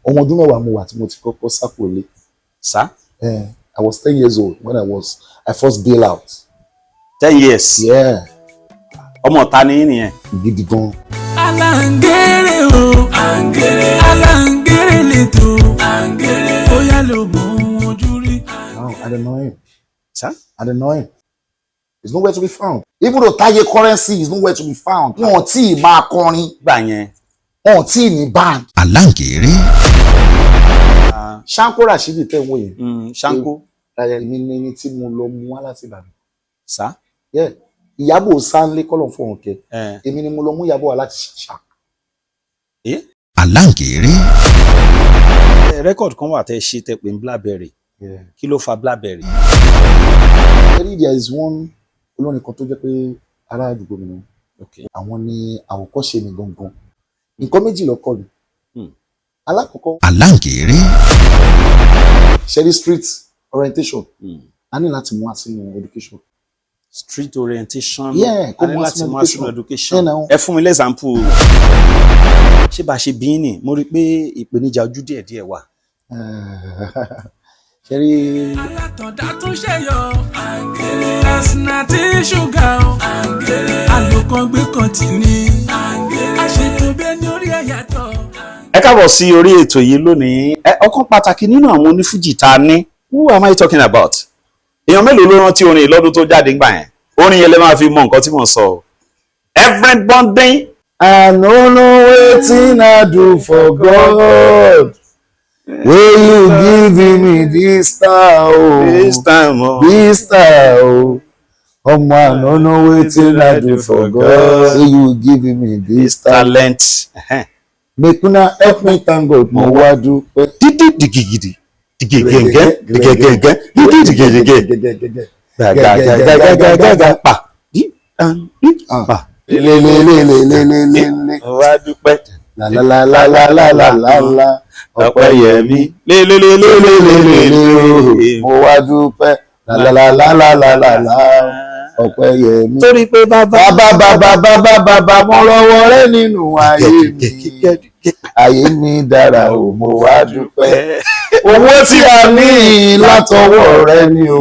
Ọmọ ọdún 10 mo wà tí mo ti kọ́kọ́ sápò lé. Sá. I was 10 years old when I first bail out. 10 years? Yeah. Ọmọ ọ̀ta ni yín nìyẹn. Gidi gan. Aláǹgẹ̀rẹ̀ o, àǹgẹ̀rẹ̀, aláǹgẹ̀rẹ̀ lẹ́tọ̀, àǹgẹ̀rẹ̀, bóyá ló mọ ohun ojú rí. Now I don't know him. Sá. I don't know him. He's nowhere to be found. Even though Taye Currency is nowhere to be found. Wọn ò tí ì máa kọrin. Gbà yẹn. Wọn ò tí ì ní band. Aláǹgẹ̀rẹ̀. Shanko Rashidi tẹ̀ ń wò yẹn. Ṣáńkó. Èmi ní ẹni tí mo lọ mú wá láti Ìbàdàn. Sá. Yeah. Ìyábọ̀ Sáńlé, kọ́lọ̀ fún òun kẹ. Ẹ. Èmi ni mo lọ mú Ìyábọ̀ wá láti Ṣàṣà. Ẹ. Aláǹgẹ̀rẹ̀. Record kan wà tẹ́ ṣe tẹ́ pé ní Blackberry. Kí ló fa Blackberry? There is one olórin kan tó jẹ́ pé ará àdúgbò mi ni. Àwọn ni àwòkọ́ṣe mi gangan. Nǹkan méjì ló kọ́ mi. Alákọ̀ọ́kọ́, Aláǹgẹ̀rẹ̀. Sherry, street orientation. A ní láti mú wá sínú education. Street orientation. Yeah, kó A ní mú wá láti sínú mú wá sínú education. education. Yeah, now. Ẹ fún mi l'example. Ṣé bá a ṣe bí ní, mo rí i pé ìpèníjà ojú díẹ̀díẹ̀ wà. Sherry, Alátọ̀dá tún ṣẹ̀yọ, àǹgẹ̀rẹ̀, ẹ̀sìnà tí ṣúgà o, àǹgẹ̀rẹ̀, àlòkàn gbé kan tì ní, àǹgẹ̀rẹ̀, àṣetò bẹ́ẹ̀ ni orí ẹ̀ yàtọ̀. Ẹ káàbọ̀ sí orí ètò yìí lónìí. Ẹ ọ̀kan pàtàkì nínú àwọn onífújì tá a ní. Who am I talking about? Èèyàn mélòó ló rántí orin yìí lọ́dún tó jáde ńgbà yẹn? Orin yẹn lè máa fi mọ nǹkan tí mò ń sọ o. Everybody. I no know wetin I do for God wey you give me this time o. This time o. This time o. Ọmọ, I no know wetin I do for God wey you give me this time. Talent. Make una help me thank God, mo wá dúpẹ́. Dídí dìgìgìdì dìgìgẹ̀ngẹ́ dìgẹ̀gẹ̀ngẹ́ dídí dìgẹ̀gẹ̀gẹ̀ gàgàgàgàgàgà pa dí dán dí pa. Lelelelelelelele. Wá dúpẹ́. Lálálálálálálá. Ọpẹ́ yẹmí lélélélélélélé. Mo wá dúpẹ́, lálálálálálálá, ọpẹ́ yẹmí. Torí pé bàbá. Bàbá, bàbá, bàbá, bàbá, mo rọ́wọ́ rẹ nínú ayé mi, ayé mi dára o, mo wá dúpẹ́. Owó tí a ní látọwọ́ rẹ ni o,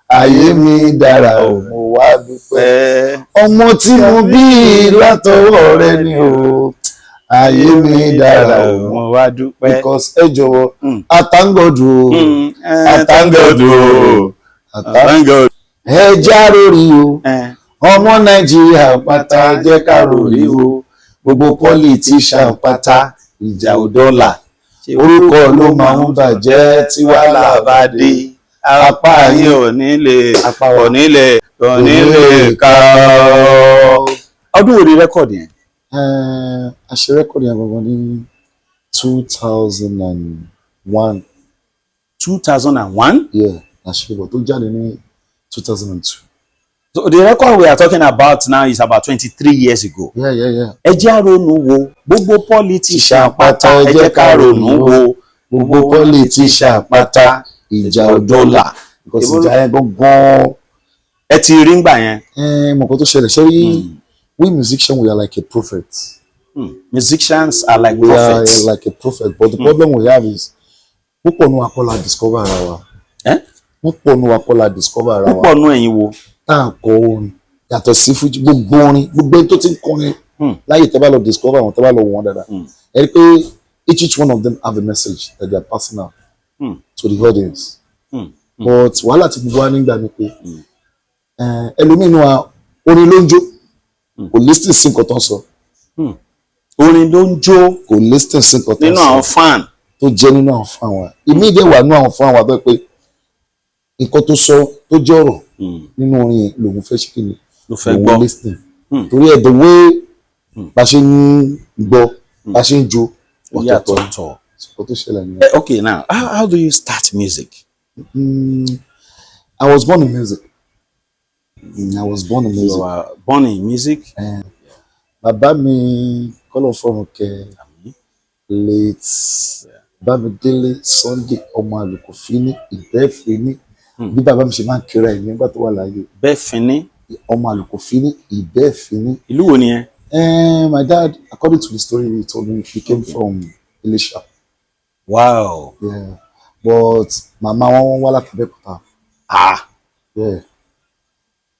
ayé mi dára o, mo wá dúpẹ́. Ọmọ tí mo bí látọwọ́ rẹ ni o, ayé mi dára o, mo wá dúpẹ́. Because ẹ jọ̀wọ́, I thank God o, I thank God o, I thank God. Ẹ já lórí o, ọmọ Nàìjíríà pátá, jẹ́ ká ròrí o, gbogbo politician pátá, ìjà ò dọ́là, orúkọ ló máa ń bàjẹ́ tí wàhálà bá dé, apá ayé yín ò ní lè apá wa kò ní lè kò ní lè ká ọ. Ọdún wo ni record yẹn? A ṣe record yẹn gangan ní 2001. 2001. Yeah, a ṣe bọ̀ tó jáde ní 2002. So the record we are talking about now is about 23 years ago. Yeah. Ẹ jẹ́ á ronú wo gbogbo politician pátá, ẹ jẹ́ ká ronú wo gbogbo politician pátá, ìjà ò dọ́là, because ìjà yẹn gangan. Ẹ ti rí ngbà yẹn. Ẹ mọ̀ nǹkan tó ṣẹlẹ̀ ṣe rí, we musicians, we are like a prophet. Musicians are like We prophets. are like a prophet, but the problem we have is púpọ̀ nínú wa kọ́ la discover ara wa. Eh? Púpọ̀ nínú wa kọ́ la discover ara wa. Púpọ̀ nú ẹ̀yin wo? Tá à ń kọ orin yàtọ̀ sí fújì, gbogbo orin, gbogbo ẹni tó ti ń kọrin láyè, tẹ́ bá lọ discover wọn, tẹ́ bá lọ wò wọ́n dáadáa, ẹ rí i pé each one of them have a message that they are passing out to the audience. But wàhálà tí gbogbo wa nígbà ni pé ẹlòmíín wa, orin ló ń jó, kò listen sí nǹkan tó ń sọ. Orin ló ń jó. Kò listen sí nǹkan tó ń Nínú sọ. àwọn fan. Tó jẹ́ nínú àwọn fan wa, ìmíì dẹ̀ wà nínú àwọn fan wa bẹ́ẹ̀ pé nǹkan tó sọ tó jẹ́ ọ̀rọ̀ nínú orin yẹn lòun fẹ́ ṣe kí ni Ló fẹ́ lòun gbọ́. listen. Torí ẹ̀, the way bá ṣe ń gbọ́, bá ṣe ń jó, ọ̀tọ̀ọ̀tọ̀ ni. Yàtọ̀tọ̀. Nǹkan tó ṣẹlẹ̀ nìyẹn. Okay, now how do you start music? I was born in music. I was born in You music. were born in music. Bàbá mi, kọ́lọ̀ fọ́run kẹ́, late Bámidélé Sunday ọmọ Àlùkò Fíní Ìbẹ́fíní, bí bàbá mi ṣe máa ń kíra ẹ̀ nígbà tó wà láyé. Bẹ́ẹ̀ fínní. Ọmọ Àlùkò Fíní Ìbẹ́fíní. Ìlú wo nìyẹn? My dad, according to the story he told me, he came from Ilesha. Wow. Yeah. But màmá wọn wá láti Abẹ́òkúta. Ah. Yeah.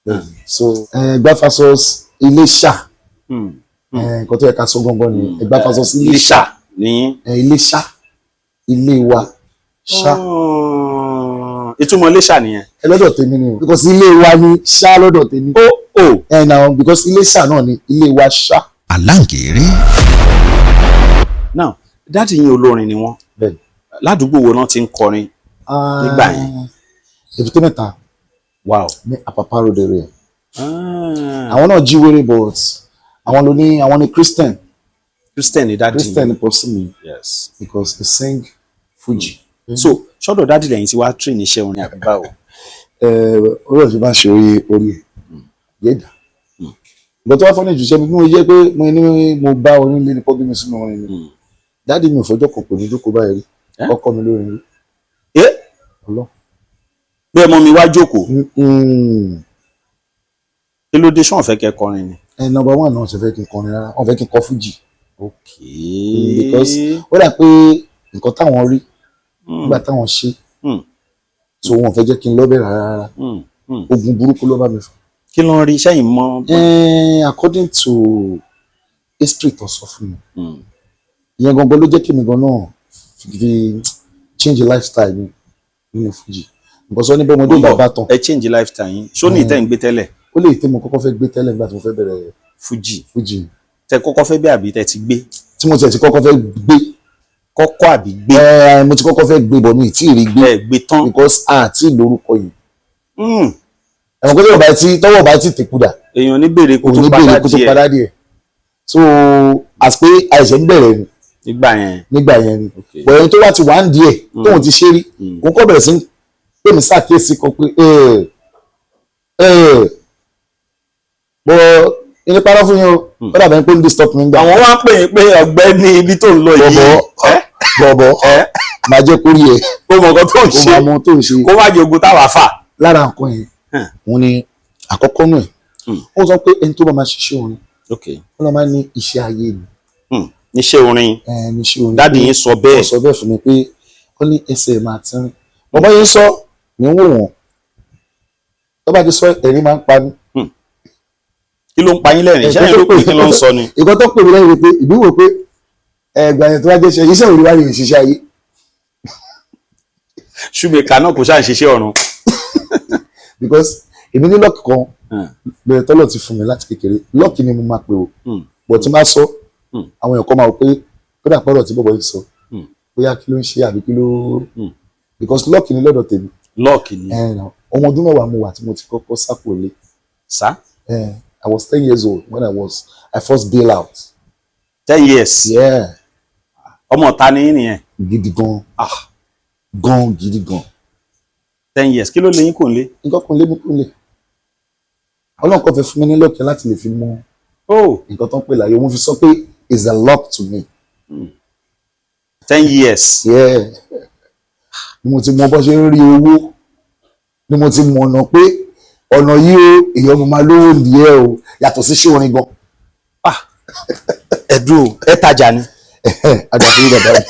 Yeah. So Ẹ̀gbá versus Iléṣà. Nǹkan tó yẹ ká sọ gangan ni Ẹ̀gbá versus Iléṣà. Iléṣà ní. Iléṣà, ilé wa ṣá. Oh. Ìtumọ̀ Iléṣà nìyẹn. Ẹ lọ́dọ̀ tèmi ni o, because ilé wa ni ṣá lọ́dọ̀ tèmi. Ó ò. Ẹ na, because Iléṣà náà ni ilé wa ṣá. Aláǹgẹ̀rẹ̀. Now, daddy yín olórin ni wọ́n. Bẹ́ẹ̀ni. Ládùúgbò wo náà ti ń kọrin nígbà yẹn? Èbúté Mẹ́ta ní Apapa Road area. Àwọn náà jíwèrè, but àwọn ló ní, àwọn ní Christian. Christian ni daddy. Christian ni popsi mi because he sing Fuji. So ṣọ́dọ̀ daddy lẹ́yìn tí wàá train iṣẹ́ orin àbí báwo? Orí ọ̀sẹ̀ bá ń ṣe orí orí ẹ̀ yéèdà. Nǹkan tó wá fọ́nì jù ṣe bí mo jẹ́ pé mo ní mo bá orin lé ní pọ́ bí mi sínú orin ni. Daddy mi ò fọjọ́ kan pè mí jókòó báyìí rí. Eh? Ọkọ mi lórin rí. Ẹ Ọlọ́. Bí ọmọ mi wá jókòó, kí ló dé? Ṣọ́n fẹ́ kẹ́ kọrin ni? Ẹ number one náà ṣe fẹ́ kí n kọrin rárá, wọ́n fẹ́ kí n kọ Fuji. Because ó dà pé nǹkan táwọn rí nígbà táwọn ṣe, so wọn ò fẹ́ jẹ́ kí n lọ́bẹ̀ rárá rárá. Ogun burúkú ló bá mi fà. Kí ló ń rí sẹ́yìn mọ́? According to history tó sọ fún mi, ìyẹn gangan ló jẹ́ kí mi gan náà fi change lifestyle mi nínú Fuji, because wọ́n ní bẹ́ẹ̀ ọmọdé ò bá bá tán. Ẹ change lifestyle yín. Ṣó ní ìtẹ́ ń gbé tẹ́lẹ̀? Ó lè tẹ́ mo kọ́kọ́ fẹ́ gbé tẹ́lẹ̀ nígbà tí mo fẹ́ bẹ̀rẹ̀ Fuji. Fuji. Tẹ kọ́kọ́ fẹ́ bí àbí tẹ ti gbé? Tí mo tiẹ̀ ti kọ́kọ́ fẹ́ gbé. Kọ́kọ́ àbí gbé? Mo ti kọ́kọ́ fẹ́ gbé bọ̀, mi ì tí ì rí gbé. Ẹ gbé tán. Because a ti lórúkọ yìí. Ẹ̀wọ̀n kó tọ́wọ́ bá ti tọ́wọ́ bá ti tẹ̀kú dà. Èèyàn ní béèrè kó kò tó ní padà béèrè kó tó díẹ̀. padà díẹ̀. So as pé àìsàn ń bẹ̀rẹ̀ ni. Nígbà yẹn. Nígbà yẹn ni. Bọ̀ ẹni tó wá ti wà ń díẹ̀ tóun ti ṣe rí, òun kọ́ bẹ̀rẹ̀ sí ń pè mí ṣàkíyèsí kan pé ẹ ẹ bọ́ ilé parọ́ fún yín o, ó dàbẹ̀ pé ń disturb mi gbà. Àwọn wá pè é pé ọ̀gbẹ́ni, ibi tó ń lọ yìí. Bọ̀bọ̀ bọ̀bọ̀, máa jẹ́ kórìí ẹ̀. Kó mọ̀ nǹkan tó ń kó ṣe. máa mọ ohun tó ń ṣe. Kó má jẹ ogun táwa fà. Lára nǹkan yẹn, òun ni àkọ́kọ́ nù ẹ̀. Ó sọ pé ẹni tó bá máa ṣiṣẹ́ orin, ó lọ máa ní iṣẹ́ ayé ni. Níṣẹ́ orin. Ẹ ní iṣẹ́ orin. Daddy yín sọ bẹ́ẹ̀? Ó sọ bẹ́ẹ̀ fún mi pé ó ní ẹsẹ̀ máa ti rìn. Bọ̀bọ́ yẹn sọ ní wò wọ́n, tó bá ti sọ, ẹ̀rín máa ń pa mí. Kí ló ń pa yín lẹ́rìn? Ṣẹ́yìn ló pè, kí ló ń sọ ni? Ìkan tó pè mí lẹ́yìn ni pé ìbí wò pé ẹgbà yẹn tó bá jẹ́ iṣẹ́ òní wá ní ìṣiṣẹ́ ayé. Ṣùgbọ́n náà kò ṣáà ń ṣiṣẹ́ ọ̀run. Because èmi ní luck kan bẹ̀rẹ̀ tọ́lọ̀ ti fún mi láti kékeré. Luck ni mo máa pè o, but tí n bá sọ, àwọn èèyàn kan máa wò pé ó dà pọ̀rọ̀ tí bọ̀bọ̀ yìí sọ, bóyá kí ló ń ṣe àbí kí ló, because luck ni lọ́dọ̀ tèmi. Luck ni. Ọmọ ọdún 10 mo wà tí mo ti kọ́kọ́ sápò lé. Sá. I was 10 years old when I first bail out. 10 years? Yeah. Ọmọ ta ni yín nìyẹn? Gidi gan. Ah. Gan gidi gan. 10 years, kí ló lè yín kò ń lé? Nǹkan kan lé mi kò lè, Ọlọ́run kan fẹ́ fún mi ní luck láti lè fi mọ nǹkan tó ń pè láyé. Mo fi sọ pé is a luck to me. 10 years. Yeah, ni mo ti mọ bó ṣe ń rí owó, ni mo ti mọ ọ̀nà pé ọ̀nà yìí o, èèyàn mo máa lówó nìyẹn o, yàtọ̀ sí ṣé orin gan. Ẹ̀dùn ẹ tajà ni. Àdàfún bàbá mi,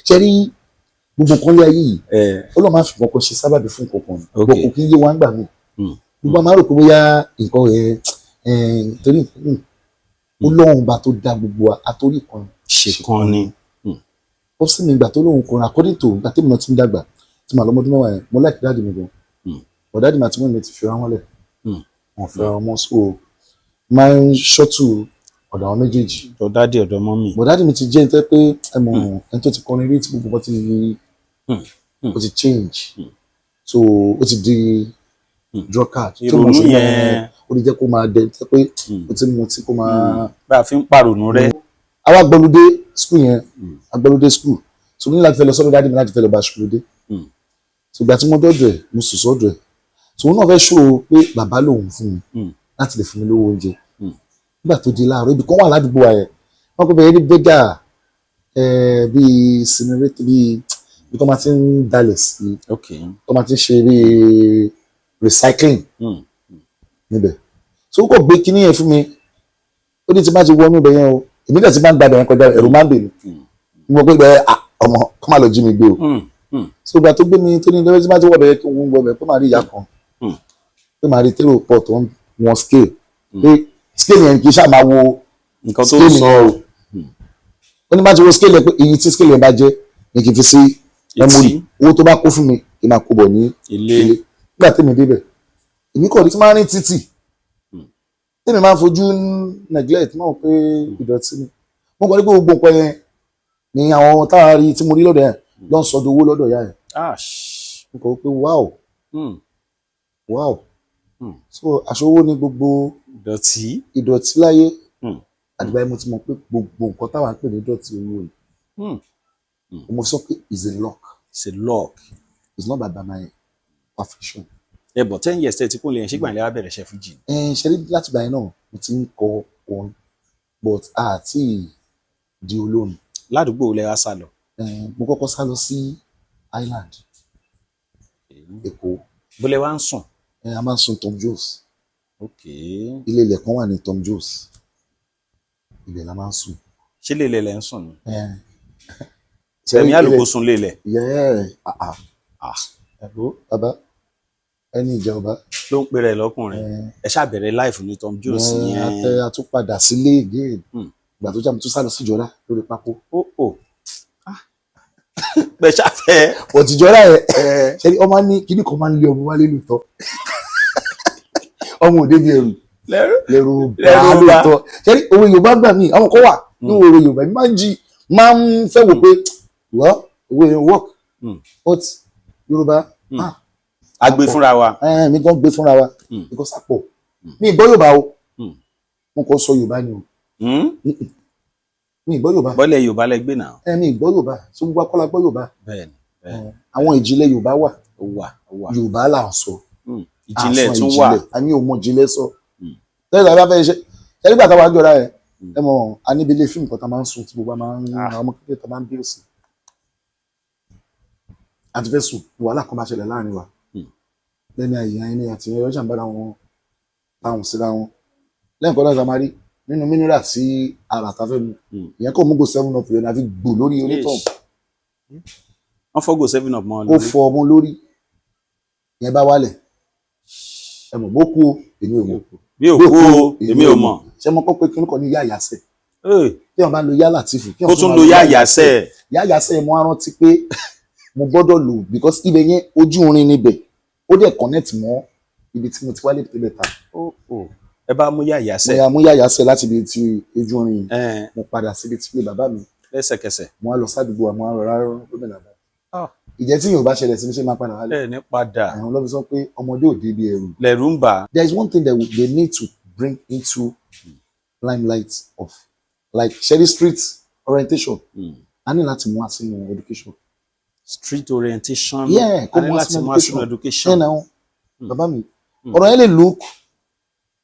ṣe rí gbogbo nǹkan lé ayé yìí, Ọlọ́run máa ń fi nǹkan ṣe sábàbí fún nǹkan kan. Gbogbo kò kí ń yé wa ń gbà mí. Gbogbo a máa rò pé bóyá nǹkan rẹ̀ torí ó lọ́hùn bá tó dá gbogbo wa àtórí kan ṣe kan ni. Ó sì ní ìgbà tó lóhùn kọrin, according to ìgbà tèmi náà ti ń dàgbà tí màá lọ́mọdún 10 yẹn, mo like daddy mi gan. But daddy mi àti mummy mi ti fira wọn lẹ̀. Wọn fẹ́ra wọn mọ́, so máa ń ṣọ́tù ọ̀dọ̀ àwọn méjèèjì. Ọ̀dọ̀ daddy, ọ̀dọ̀ mummy. But daddy mi ti jẹ́ ẹni tó jẹ́ pé ẹ mọ̀ ẹni tó ti kọrin rí tí gbogbo nǹkan ti ó ti change, so ó ti di drunkard tí mo Ìrònú ṣe yẹn. Ó lè jẹ́ kó máa dẹ tẹ́ pé ó ti mutí kó máa. Bá a fi ń pàrònú rẹ. Àwa gbọ́lódé school yẹn, agbọ́lódé school, so mo ní láti fẹ́ lọ sọ́dọ̀ daddy mi láti fẹ́ lọ bá ṣùlódé. So ìgbà tí mo dọ́dọ̀ ẹ̀, mo sùn sọ́dọ̀ ẹ̀, so òun náà fẹ́ ṣó o pé bàbá lòun fún mi láti lè fún mi lówó oúnjẹ. Nígbà tó di láàárọ̀, ibì kan wà ládùúgbò wa yẹn, wọ́n pè bẹ́ẹ̀ ní bẹ́gà bíi incinerator, bíi ibi tó máa ti ń dalẹ̀ sí, tó máa ti ń ṣe bíi recycling níbẹ̀. So ó kò gbé kinní yẹn fún mi, ó ní tí bá ti wọnú ibẹ̀ yẹn o, èmi náà ti máa ń gbàdọ̀ yẹn kọjá, ẹ̀rù máa ń bè mí. Mo pé ibẹ̀ Ọmọ kọ́ máa lọ jí mi gbé o. So ìgbà tó gbé mi, tó ní lọ́wọ́ tí máa ti wọ̀ bẹ̀rẹ̀, kí n wọ bẹ̀, pé màá rí ìyá kan, pé màá rí térò pọ̀ tó ń wọn scale, pé scale yẹn kì í ṣáà máa wo Nǹkan tó scale ń sọ. yẹn o. Ó ní bá ti wo scale yẹn, pé iye tí scale yẹn bá jẹ́ ni kì í fi sí memory, owó tó bá kó fún mi kì í máa kó bọ̀ ní ilé. Ilé. Nígbà tèmi débẹ̀, èmi kọ̀ ní tí máa ń rìn títì, tèmi máa ń fojú neglect, máa ń pé ìdọ̀tí ni. Mo kàn ní pé gbogbo nǹkan yẹn ni àwọn táwa rí tí mo rí lọ́dọ̀ yẹn ló ń sọdọ̀ owó lọ́dọ̀ ìyá yẹn. Mo kàn wí pé wow, wow. So aṣọ owó ní gbogbo Ìdọ̀tí. ìdọ̀tí láyé. Àdìgbà yẹn mo ti mọ̀ pé gbogbo nǹkan táwa ń pè ní ìdọ̀tí, owó yìí. Mo sọ pé is a luck. It's a luck. It's not by my perfection. Ẹ bọ̀, 10 years tẹ́ ti kún lè yẹn, ṣígbà ilé wa bẹ̀rẹ̀ iṣẹ́ fújì? Ẹ ṣe rí, láti ìgbà yẹn náà mo ti ń kọ orin, but àti di olórin. Ládùúgbò lẹ wá sá lọ? Mo kọ́kọ́ sá lọ sí Island Èkó. Bó lẹ wá ń sùn? A máa ń sun Tom Jones. Ilé ilẹ̀ kan wà ní Tom Jones, ibẹ̀ la máa ń sùn. Ṣé lè lẹ ń sùn ni? Ṣe rí Ẹ̀mí àlùkò sùn lé lẹ̀? Yeah, ah ah. Ah. Ẹ̀rọ bàbá ẹni ìjà ọba. Ló ń pèrè lọ́kùnrin. Ẹ ṣáà bẹ̀rẹ̀ life ní Tom Jones yẹn. Àtẹ àtúpadà sílé again. Ìgbà tó já mi tún sá lọ sí Ìjọra lórí pákó. Ó ò bẹ ṣàfẹ́. But Ìjọra yẹn, ṣe ni ọmọ ní kíní kan máa ń lé ọmọ wálé lóòótọ́, ọmọ òde bí ẹrù lẹ́rù lẹ́rù bá Lẹ́rù bá. lóòótọ́. Ṣe ni òwe Yorùbá gbà mí, àwọn kan wà ní òwe Yorùbá mi máa ń jí, máa ń fẹ́ wò pé well, òwe yẹn work, but Yorùbá, ah, A gbé fúnra wa. Mi gan gbé fúnra wa because àpọ̀ mi ìgbọ́ Yorùbá o. Mo kàn sọ Yorùbá ni o. Mi ìgbọ́ Yorùbá. Bọ́lẹ̀ Yorùbá lẹ gbé náà. Mi ìgbọ́ Yorùbá, so gbogbo akọ́lá gbọ́ Yorùbá. Bẹ́ẹ̀ni, bẹ́ẹ̀ni. Àwọn ìjìnlẹ̀ Yorùbá wà. Ó wà, ó wà. Yorùbá là ń sọ. Ìjìnlẹ̀ Àsọ tún wà. ìjìnlẹ̀. Àmì ò mọ ìjìnlẹ̀ sọ tẹ́lẹ̀ tá a bá fẹ́ ṣe ṣe nígbà táwa ń jọra ẹ̀, ẹ mọ̀, a níbi ilé fíìmù kan tá a máa ń sùn tí gbogbo wa máa ń àwọn ọmọ kékeré tá a máa ń bírò sí àti fẹ́ sùn, wàhálà kan máa ṣẹlẹ̀ láàrin wa. Lẹ́nu àyè ẹni àti ẹ̀yọ́ ṣàǹbára wọn táwọn síra wọn lẹ́yìn kan náà, tá a máa rí nínú mineral tí ara ta fẹ́ mu, ìyẹn kò mú go 7 Up yẹn àfi gbò lórí onítọ̀. Wọ́n fọ́gò 7 Up mọ́ ọ Ó lórí. fọ ọmọ lórí, ìyẹn bá wálẹ̀. Ẹ mọ̀ bó kú o, èmi ò mọ̀. Bí òkú o, èmi ò mọ̀. Ṣé mo kọ́ pé kí n kọ́ ní yá àyàsẹ̀ Ee, tí wọ́n bá ń lo yá Látìfù kí Ó wọ́n tún máa lo yá àyàsẹ́. Yá àyàsẹ̀, mo á rántí pé mo gbọ́dọ̀ lò because ibẹ̀ yẹn ojú irin níbẹ̀, ó dẹ̀ connect mọ́ ibi tí mo ti wálé tẹ́lẹ̀ ta. Ẹ bá mú yá Mo àyàsẹ́. yà mú yá àyàsẹ̀ láti ibi tí ojú irin yẹn. Ẹn, Mo padà síbi tí ilé bàbá mi. Lẹ́sẹ̀kẹsẹ̀. Mo á lọ sádùúgbò, àmọ́ àrọ̀ rárá gómìnà bá Ah. ìjẹ́ tí Yorùbá ṣẹlẹ̀ sí mi, ṣe máa padà wálé. Ẹ ní padà. Àwọn ọlọ́fi sọ pé ọmọdé ò débi ẹrù. Lẹ̀rù ń bà á. There is one thing that they need to bring into limelight of like Sherry street orientation. A ní láti mú wá sínú education. Street orientation. Yeah, kó A ní mú wá láti sínú mú wá sínú education. education. Ẹ náà bàbá mi, ọ̀rọ̀ yẹn lè look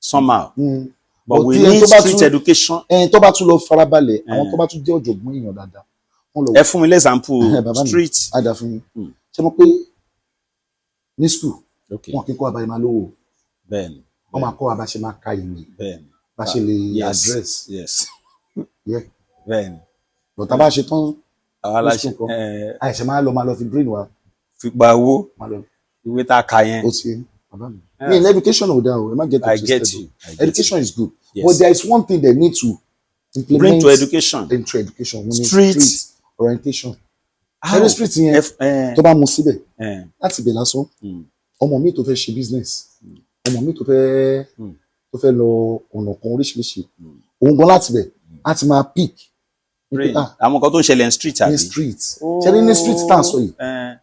Somehow. But But we tí ẹni need tó bá street education. Ẹni tó bá tún lọ farabalẹ̀, àwọn tó bá tún jẹ́ ọ̀jọ̀gbọ́n èèyàn dáadáa, wọ́n lọ Ẹ fún mi l'example Bàbá mi. street. Á dà fún yín. Ṣé mo pé ní school, wọn kì í kọ́ àbáyé máa lówó. Wọ́n máa kọ́ àbá ṣe máa ka ìwé, bá ṣe lè address. Yeah. But tá a bá ṣe tán Àwa la ṣe school kan. Ẹ, àìsàn máa lọ fi brain wa fi gba owó máa lọ ìwé tá a kà yẹn. Ó ti yé bàbá mi. Mi in education ò dáa o, ẹ má get I it get twisted you. o. I get Education is good, you. but Yes. there is one thing they need to implement Bring to education. Into education. Wọ́n ní Street. Orientation. How? Every street yẹn, Ẹ, tó bá mu síbẹ̀, láti ibẹ̀ lásán, ọmọ mi tó fẹ́ ṣe business, ọmọ mi tó fẹ́ tó fẹ́ lọ ọ̀nà kan oríṣiríṣi, òun gan láti bẹ̀ á ti máa pick Brain. ah, Àwọn nǹkan tó ń ṣẹlẹ̀ ní street ní àbí? Street ṣe ní street tá à ń sọ yìí, Ẹ,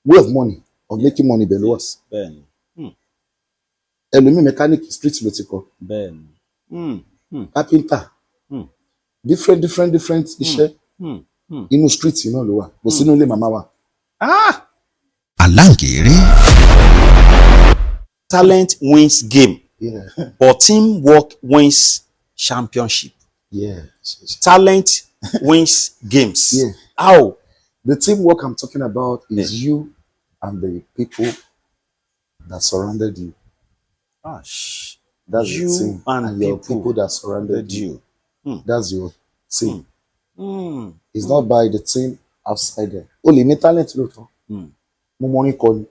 way of money, of making money, bẹ̀ ló wà. Ẹlòmíì, mechanic, street ló ti kọ. Bẹ́ẹ̀ni. Carpenter, different different different iṣẹ́, inú street náà ló wà, kò sínú ilé màmá wa. Ah! Aláǹkéré. Talent wins game, but teamwork wins championship. Talent wins games. How? The teamwork I'm talking about is you and the people that surrounded you. Ah, That's You the team. and Your people people that surrounded you. you. That's your team. It's not by the team Outsider. O lè ní talent lóòótọ́. Mo mọ orin kọ ni.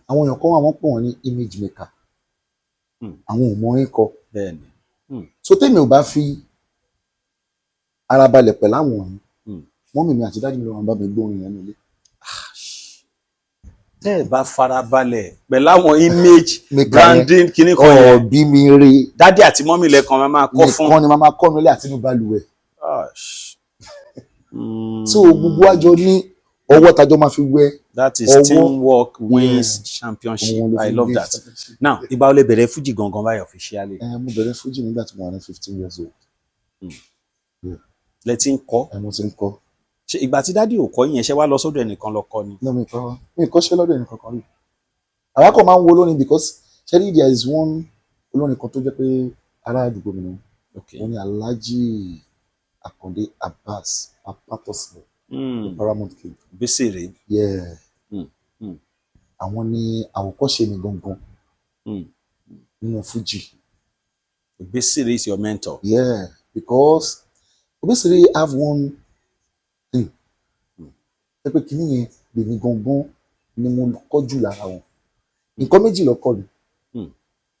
Àwọn èèyàn kan wà, wọ́n pè wọ́n ní image maker. Àwọn ò mọ orin kọ. So tèmi ò bá fi ara balẹ̀ pẹ̀lú àwọn yìí, mummy mi àti daddy mi ló máa bá mi gbórin yẹn nílé. Tẹ́ ẹ bá farabalẹ̀ pẹ̀lú àwọn image Maker yẹn. branding kíní kan yẹn, Ọ̀bí mi rí. Daddy àti mummy lẹ́kan máa kọ́ fún. Nìkan ni màá máa kọ́ nílé àti ní balùwẹ̀. So gbogbo àjọ ní ọwọ́ tajọ́ máa fi wẹ. That is Ọwọ́. Teamwork wins championship. Òun ló I fi love gbé that. Championship. Now, ìgbà wo lẹ bẹ̀rẹ̀ fújì gangan báyìí officially? Ẹ, mo bẹ̀rẹ̀ fújì nígbà tí mo wà ní 15 years old. Lẹ ti ń kọ́? Ẹ, mo ti ń kọ́. Ṣe ìgbà tí daddy ò kọ́ yẹn, ṣé wàá lọ sọ́dọ̀ ẹnìkan lọ kọ́ ni? No, mi kọ́ ṣe lọ́dọ̀ ẹnì kankan rí. Àwa kàn máa ń wo olórin because ṣẹ́rí, there is one olórin kan tó jẹ́ pé ará àdúgbò mi ni. Wọ́n ní Alhaji Akande Abbas Apatosile, Paramount King. Bísèrè. Yeah. Àwọn ni àwòkọ́ṣe mi gangan nínú fújì. Bísèrè is your mentor. Yeah, because Obesere have one thing ẹ pé kínní yẹn lèmi gangan ni mo kọ́ jù lára wọn. Nǹkan méjì ló kọ́ mi.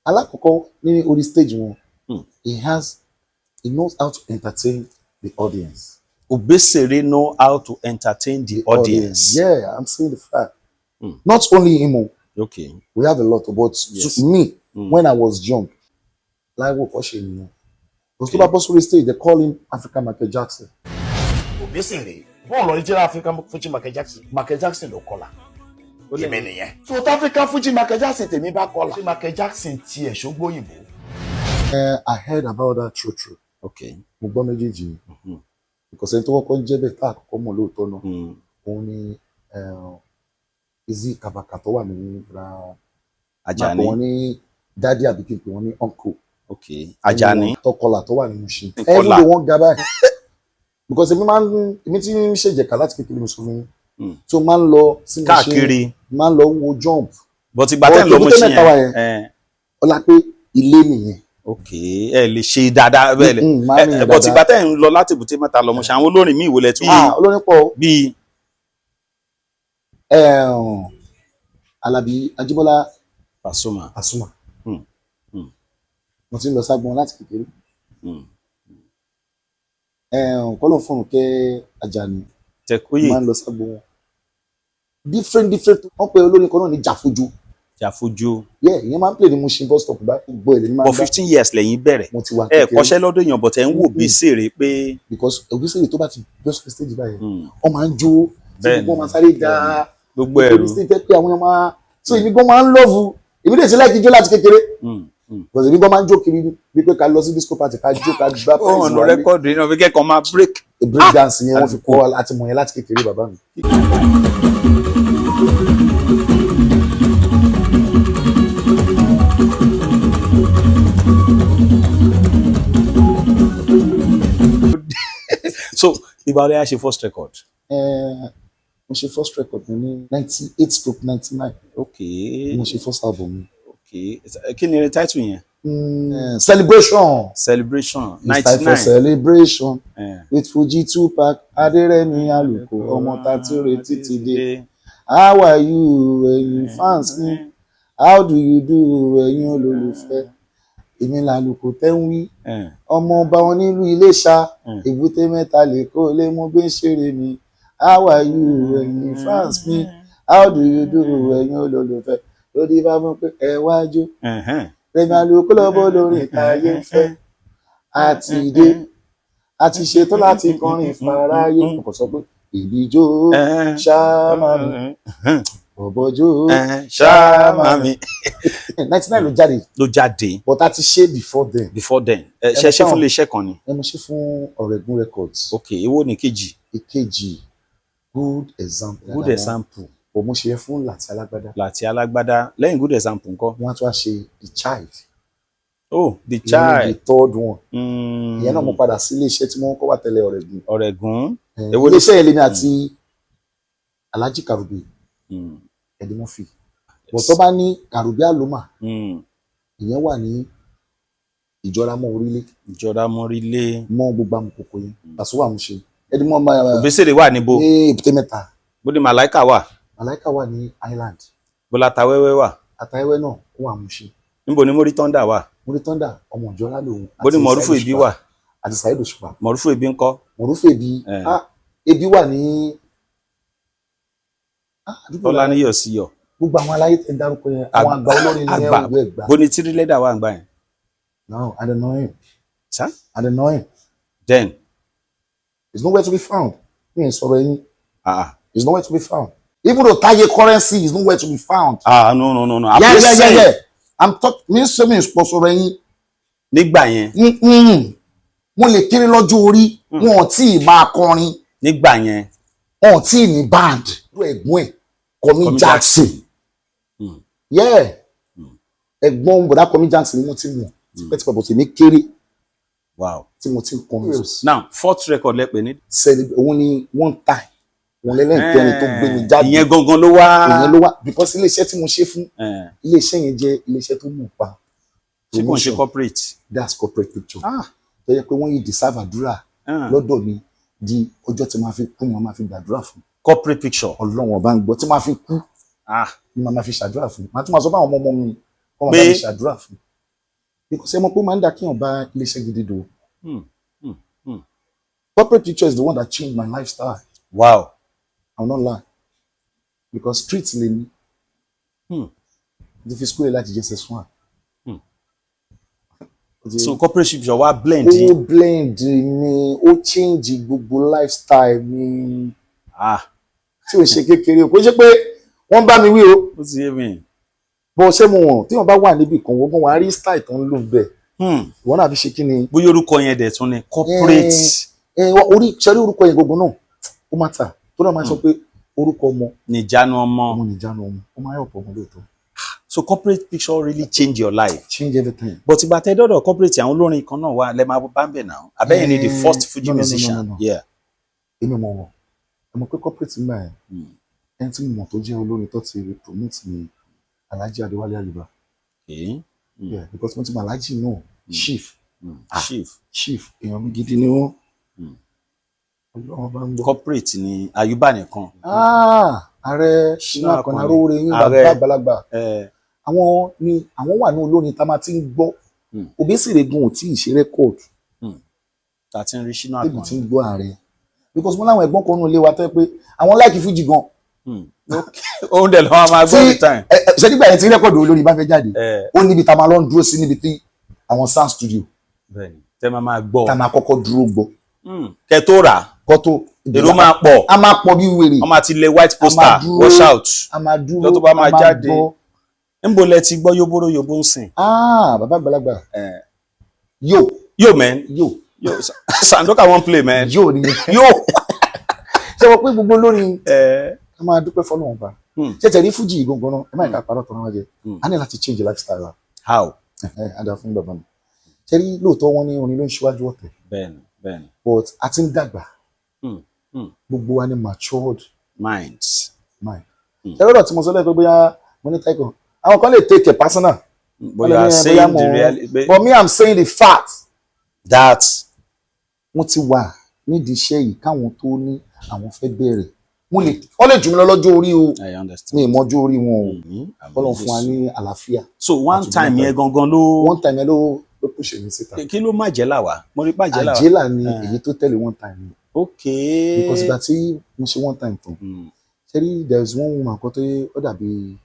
Alákọ̀ọ́kọ́, ní orí stage wọn, he knows how to entertain the audience. Obesere know how to entertain the audience. Yeah, I'm saying the fact. Not only him o, we have a lot, but to me, when I was young, láìwò kọ́ ṣe nìyẹn, because tó bá bọ́ sórí stage, they call him African Michael Jackson. Obesere bọ́ọ̀lù original African Fuji Michael Jackson. Michael Jackson ló kọlà, èmi nìyẹn. South African Fuji Michael Jackson tèmi bá kọlà, ṣé Michael Jackson tiẹ̀ ṣógbóyìnbó? I heard about that, true true. Mo gbọ́ méjèèjì yìí because ẹni tó kọ́kọ́ ń jẹ́ bẹ́ẹ̀ tá àkọ́kọ́ mọ̀ lóòótọ́ náà, òun ni Izzy Kabaka tó wà ní ra máa pè Ajani. wọ́n ní daddy àbí kí n pè wọ́n ní uncle. Ajani. Tọkọlà tó wà ní Mushin. Kọlà. Every day wọ́n ga báyìí because èmi ti ń ṣèjẹ̀ka láti kékeré, mi sọ fún yín, so máa ń lọ sí Mushin, Káàkiri. máa ń lọ wo jump. But ìgbà tẹ́ ń lọ But Mushin Èbúté Mẹ́ta wa yẹn. yẹn, ọlá pé ilé nìyẹn. Ok, ẹ lè ṣe dáadáa bẹ́ẹ̀ lẹ. Máa ń rìn But dáadáa. ìgbà tẹ́ ń lọ láti Èbúté Mẹ́ta lọ Mushin, àwọn olórin míì wo lẹ tún? Ah, olórin pọ̀ o. Bíi? Alabi Ajíbọ́lá. Pasuma. Pasuma. Mo ti ń lọ ságbọn láti kékeré. Kọ́lọ̀ fún kẹ́ Àjàní. Tẹkóyè. Máa ń lọ ságbọn wọn different different. Wọ́n pe olórin kan náà ní Jàfojú. Jàfojú. Yeah, ìyẹn máa ń play ní Mushin bus stop báyìí, gbogbo ẹ̀ lèmi máa ń But gbá. 15 years lẹ́yìn bẹ̀rẹ̀. Mo ti wà Ẹ kékeré. kọ́ṣẹ́ lọ́dọ̀ èèyàn, but ẹ ń wò Bísèrè pé. Because Obesere tó bá ti bọ́ sórí stage báyìí, wọ́n máa ń jó tí gbogbo wọn máa sáré dá Gbogbo ẹ̀rù. orí stage, tẹ́ pé àwọn èèyàn máa, so èmi gan máa ń love, èmi lè ṣe láì jíjó láti kékeré because èmi gan máa ń jó kiri bí pé ká lọ sí disco party, ká jó, ká gbá. Ó hàn ní record yìí náà fi kẹ́kọ̀ọ́ máa break. Break dance yẹn, wọ́n fi kọ́ wa láti mọ̀ yẹn láti kékeré, bàbá mi. So ìgbà wo lẹ yá ṣe first record? Mo ṣe first record mi ní 98/99. Mo ṣe first album mi. Ok, kí ni title yẹn? Celebration. Celebration. It's time 99. for celebration with Fuji Tupac Aderemi Aluko, ọmọ tàtúrè títí dé. How are you, ẹ̀yin fans mi? How do you do, ẹ̀yin olólùfẹ́? Èmi làlùkò tẹ́ ń wí, ọmọ ọba wọn nílùú Iléṣà, Èbúté Mẹ́ta lè kó lé mú bí ń ṣeré mi. How are you, ẹ̀yin fans mi? How do you do, ẹ̀yin olólùfẹ́? Lórí bá fún pé ẹ wá jó. Rẹ̀mí Àlùkò lọ́bọ̀ lórí ìtayé ń fẹ́ àti dé àti ṣetán láti kọrin fàráyé. Mo kàn sọ pé ìbíjó ṣáàmà mi, bọ̀bọ̀jó Ṣáàmà mi. 99 ló jáde. Ló jáde. But a ti ṣe before then. Before then, ẹ ṣe ṣe fún iléeṣẹ́ kan ni? Ẹ, mo ṣe fún Ọ̀rẹ́gun Records. Ok, èwo ni kejì? Ìkejì, Good Example. Good Example. But mo ṣe yẹn fún Láti Alágbádá. Láti Alágbádá. Lẹ́yìn Good Example ńkọ́? Wọ́n á tún wá ṣe The Child. Oh, The Ìyẹn ni Child. the third one. Ìyẹn náà mo padà sí iléeṣẹ́ tí mo ń kọ́ wà tẹ́lẹ̀, Ọ̀rẹ́gun. Ọ̀rẹ́gun. Èwo ni- Iléeṣẹ́ yẹn lèmi àti Alhaji Karube Edimurphy, but tó bá ní Karube Aloma, ìyẹn wà ní Ìjọra mọ́ orílẹ̀. Ìjọra mọ́rílé. Mọ́ gbogbo amòkòkò yẹn, Pàṣẹ wà mú ṣe. Ẹni mọ́ ọmọ Òbésèré wà níbo? Ní Èbúté Mẹ́ta. Bó ni Màláìkà wà? Màláìka wà ní Island. Bó l'Atawẹ́wẹ́ wà? Àtàwẹ́wẹ́ náà ó wà Mushin. Níbo ni Mórí Thunder wà? Múrí Thunder, ọmọ ìjọra lòun. Bó ni Àti Mọ̀rúfù Saheed Ibi Òṣùpá. wà? Àti Saheed Òṣùpá. Mọ̀rúfù Ibi ńkọ́? Mọ̀rúfù Ebi, ah, Ebi wà ní, ah, àdúgbò Tọ́lá lára. ní yọ̀ sí yọ̀. Gbogbo àwọn aláyé tẹ̀ ń dárúkọ yẹn, àwọn àgbà olórin ní Àgbà. ẹ̀wọ̀ ẹ̀gbà. Bó ni Tírí Lẹ́dà wà ńgbà yẹn? No, I don't know him. Sá. I don't know him. Then He's nowhere to be found. Mi ì sọ̀rọ̀ ẹ̀yìn. Ah. He's nowhere to be found. Even though Taye Currency is nowhere to be found. Ah, no, no, no, no. I'm Yeah, just yeah, yeah, saying, yeah. I'm talk mi ń sọ, mi ń sọ̀rọ̀ ẹ̀yìn. Nígbà yẹn. Mo lè kéré lọ́jọ́ orí, wọn ò tí ì máa kọrin. Nígbà yẹn. Wọn ò tí ì ní band. Ẹ̀gbọ́n ẹ̀ Kọmi Kọmi. Jackson. Yeah. Ẹ̀gbọ́n bọ̀dá Kọmi Jackson ni mo ti mọ̀ tipẹ́tipẹ́, bọ̀ tèmi kéré tí mo ti ń kọrin. Now, fourth record lẹ pè ní. Sẹ́ni òun ni One Time, òun lẹ́lẹ́kẹrin tó gbé mi jáde. Ìyẹn gangan ló wá. Ìyẹn ló wá because iléeṣẹ́ tí mo ṣe fún, iléeṣẹ́ yẹn jẹ́ iléeṣẹ́ tó mọ̀ pa Ṣé kò ń ṣe promotion. corporate? That's Corporate Picture, Ah. tó yẹ pé wọ́n yìí deserve àdúrà lọ́dọ̀ mi di ọjọ́ tí màá fi kú, màá fi gbàdúrà fún. Corporate Picture. Ọlọ́run ọba ń gbọ́, tí màá fi kú ni màá fi ṣàdúrà fún. Màá tún máa sọ fún àwọn ọmọ ọmọ mi kọ́ máa bá mi ṣàdúrà fún, because ẹ mọ̀ pé ó máa ń dá kíyàn bá iléeṣẹ́ gidi dò. Corporate Picture is the one that changed my lifestyle. I will not lie, because street lè ní ti fi school láti JSS 1. So Corporate Picture wá blend Ó yín. Blend mi, ó change gbogbo lifestyle mi tí ò ṣe kékeré o. Kò ṣe pé wọ́n bá mi wí o. Ó ti yé mi. Bọ́ ṣé mo wọ̀n tí wọ́n bá wà níbì kan, wọ́n gan wàá rí style tó ń lò bẹ́ẹ̀, ìwọ náà fi ṣe kí ni. Bóyá orúkọ yẹn dẹ̀ tún ni corporate. Ẹ orí ṣẹ́rí orúkọ yẹn gbogbo náà ó má ta tó náà máa sọ pé orúkọ ọmọ Níjánu ọmọ. Ọmọ nìjánu ọmọ, ó máa yọ̀ pọ̀ ọmọ lóòótọ́. So Corporate Picture really change your life. Change everything. But ìgbà tẹ́ dọ́dọ̀ corporate, àwọn olórin kan náà wà lẹ́ máa bá ń bẹ̀ náà. Abẹ́yẹn ni the first Fuji No, no, no, no, musician. no, no. Èmi mọ̀ wọ́n, ẹ mọ̀ pé corporate ńgbà yẹn, ẹni tí mo mọ̀ tó jẹ́ olórin tó ti promote mi, Alhaji Adéwálé Àyùbá. Yeah, because mo ti mọ̀ Alhaji náà, chief. Chief. Chief, èèyàn mi gidi ni wọ́n. Ọlọ́run bá ń gbọ́. Corporate ni Àyùbá nìkan. Ah, ààrẹ Ṣínà Ṣínà Àkànní Àkànní. Aróore yín. Ààrẹ. Bàbá àgbàlagbà. Àwọn ni àwọn wà ní olórin tá a máa ti ń gbọ́. Òbésèré gan ò tí ì ṣe record Ta ti ń rí Ṣínà tèmi ti Àkànní. ń gbọ́ ààrẹ, because mo láwọn ẹ̀gbọ́n kan nínú ilé wa tó yẹ pé àwọn like fújì gan. Òun dẹ̀ lọ́wọ́ máa gbọ́ Tí the time. ẹ ẹ ṣe nígbà yẹn tí record olórin bá fẹ́ jáde, ó níbi tá a máa lọ ń dúró sí, níbi tí àwọn sound studio Bẹ́ẹ̀ni, tẹ́ máa máa gbọ́. tá a máa kọ́kọ́ dúró gbọ́. Kẹ́ tó rà, kọ́ tó èrò máa pọ̀. A máa pọ̀ bí wèrè. Wọ́n máa ti lẹ white A máa poster, dúró. wash out. A máa dúró. Ọjọ́ tó bá máa A jáde. gbọ́. Níbo lẹ ti gbọ́ yóbóró yóbó ń sìn? Ah, bàbá àgbàlagbà, yo. Yo man. Yo. Yo, Sandoka wan play, man. Yo ni. Yo. Ṣé wọ́n pé gbogbo olórin, ká máa dúpẹ́ fọlọ́run bá ṣe tẹ̀lé fújì gangan náà, ẹ má yẹ ká parọ́ tọ́ra wá jẹ. A ní láti change lifestyle wa. How? Ẹ á dáa fún bàbá mi. Ṣe rí lóòótọ́, wọn ní orin ló ń ṣíwájú ọ̀tẹ̀, Bẹ́ẹ̀ni, bẹ́ẹ̀ni. but a ti ń dàgbà. Gbogbo wa ní matured Minds. mind. Ṣe lọ́dọ̀ tí mo sọ lẹ́ẹ̀pẹ́ bóyá mo ní taiko, àwọn kan lè take it personal. But you are saying the reality. But me, I'm saying the fact That wọ́n ti wà nídìí iṣẹ́ yìí káwọn tó ní àwọn fẹ́ bẹ̀rẹ̀. Wọ́n lè, wọ́n lè jù mí lọ lọ́jọ́ orí o. I understand. Mi ì mọ́jọ́ orí wọn o. Ọlọ́run fún wa ní àlàáfíà. So One Àti Time bí yẹn gangan ló. One Time yẹn ló push mi síta. Kí ló má jẹ́ là wá? Mo rí pàjẹ́ là wá. Àjẹ́là ni èyí tó tẹ̀lé One Time yẹn. Because ìgbà tí mo ṣe One Time tán, ṣe rí, there is one woman kan tó yẹ, ó dàbí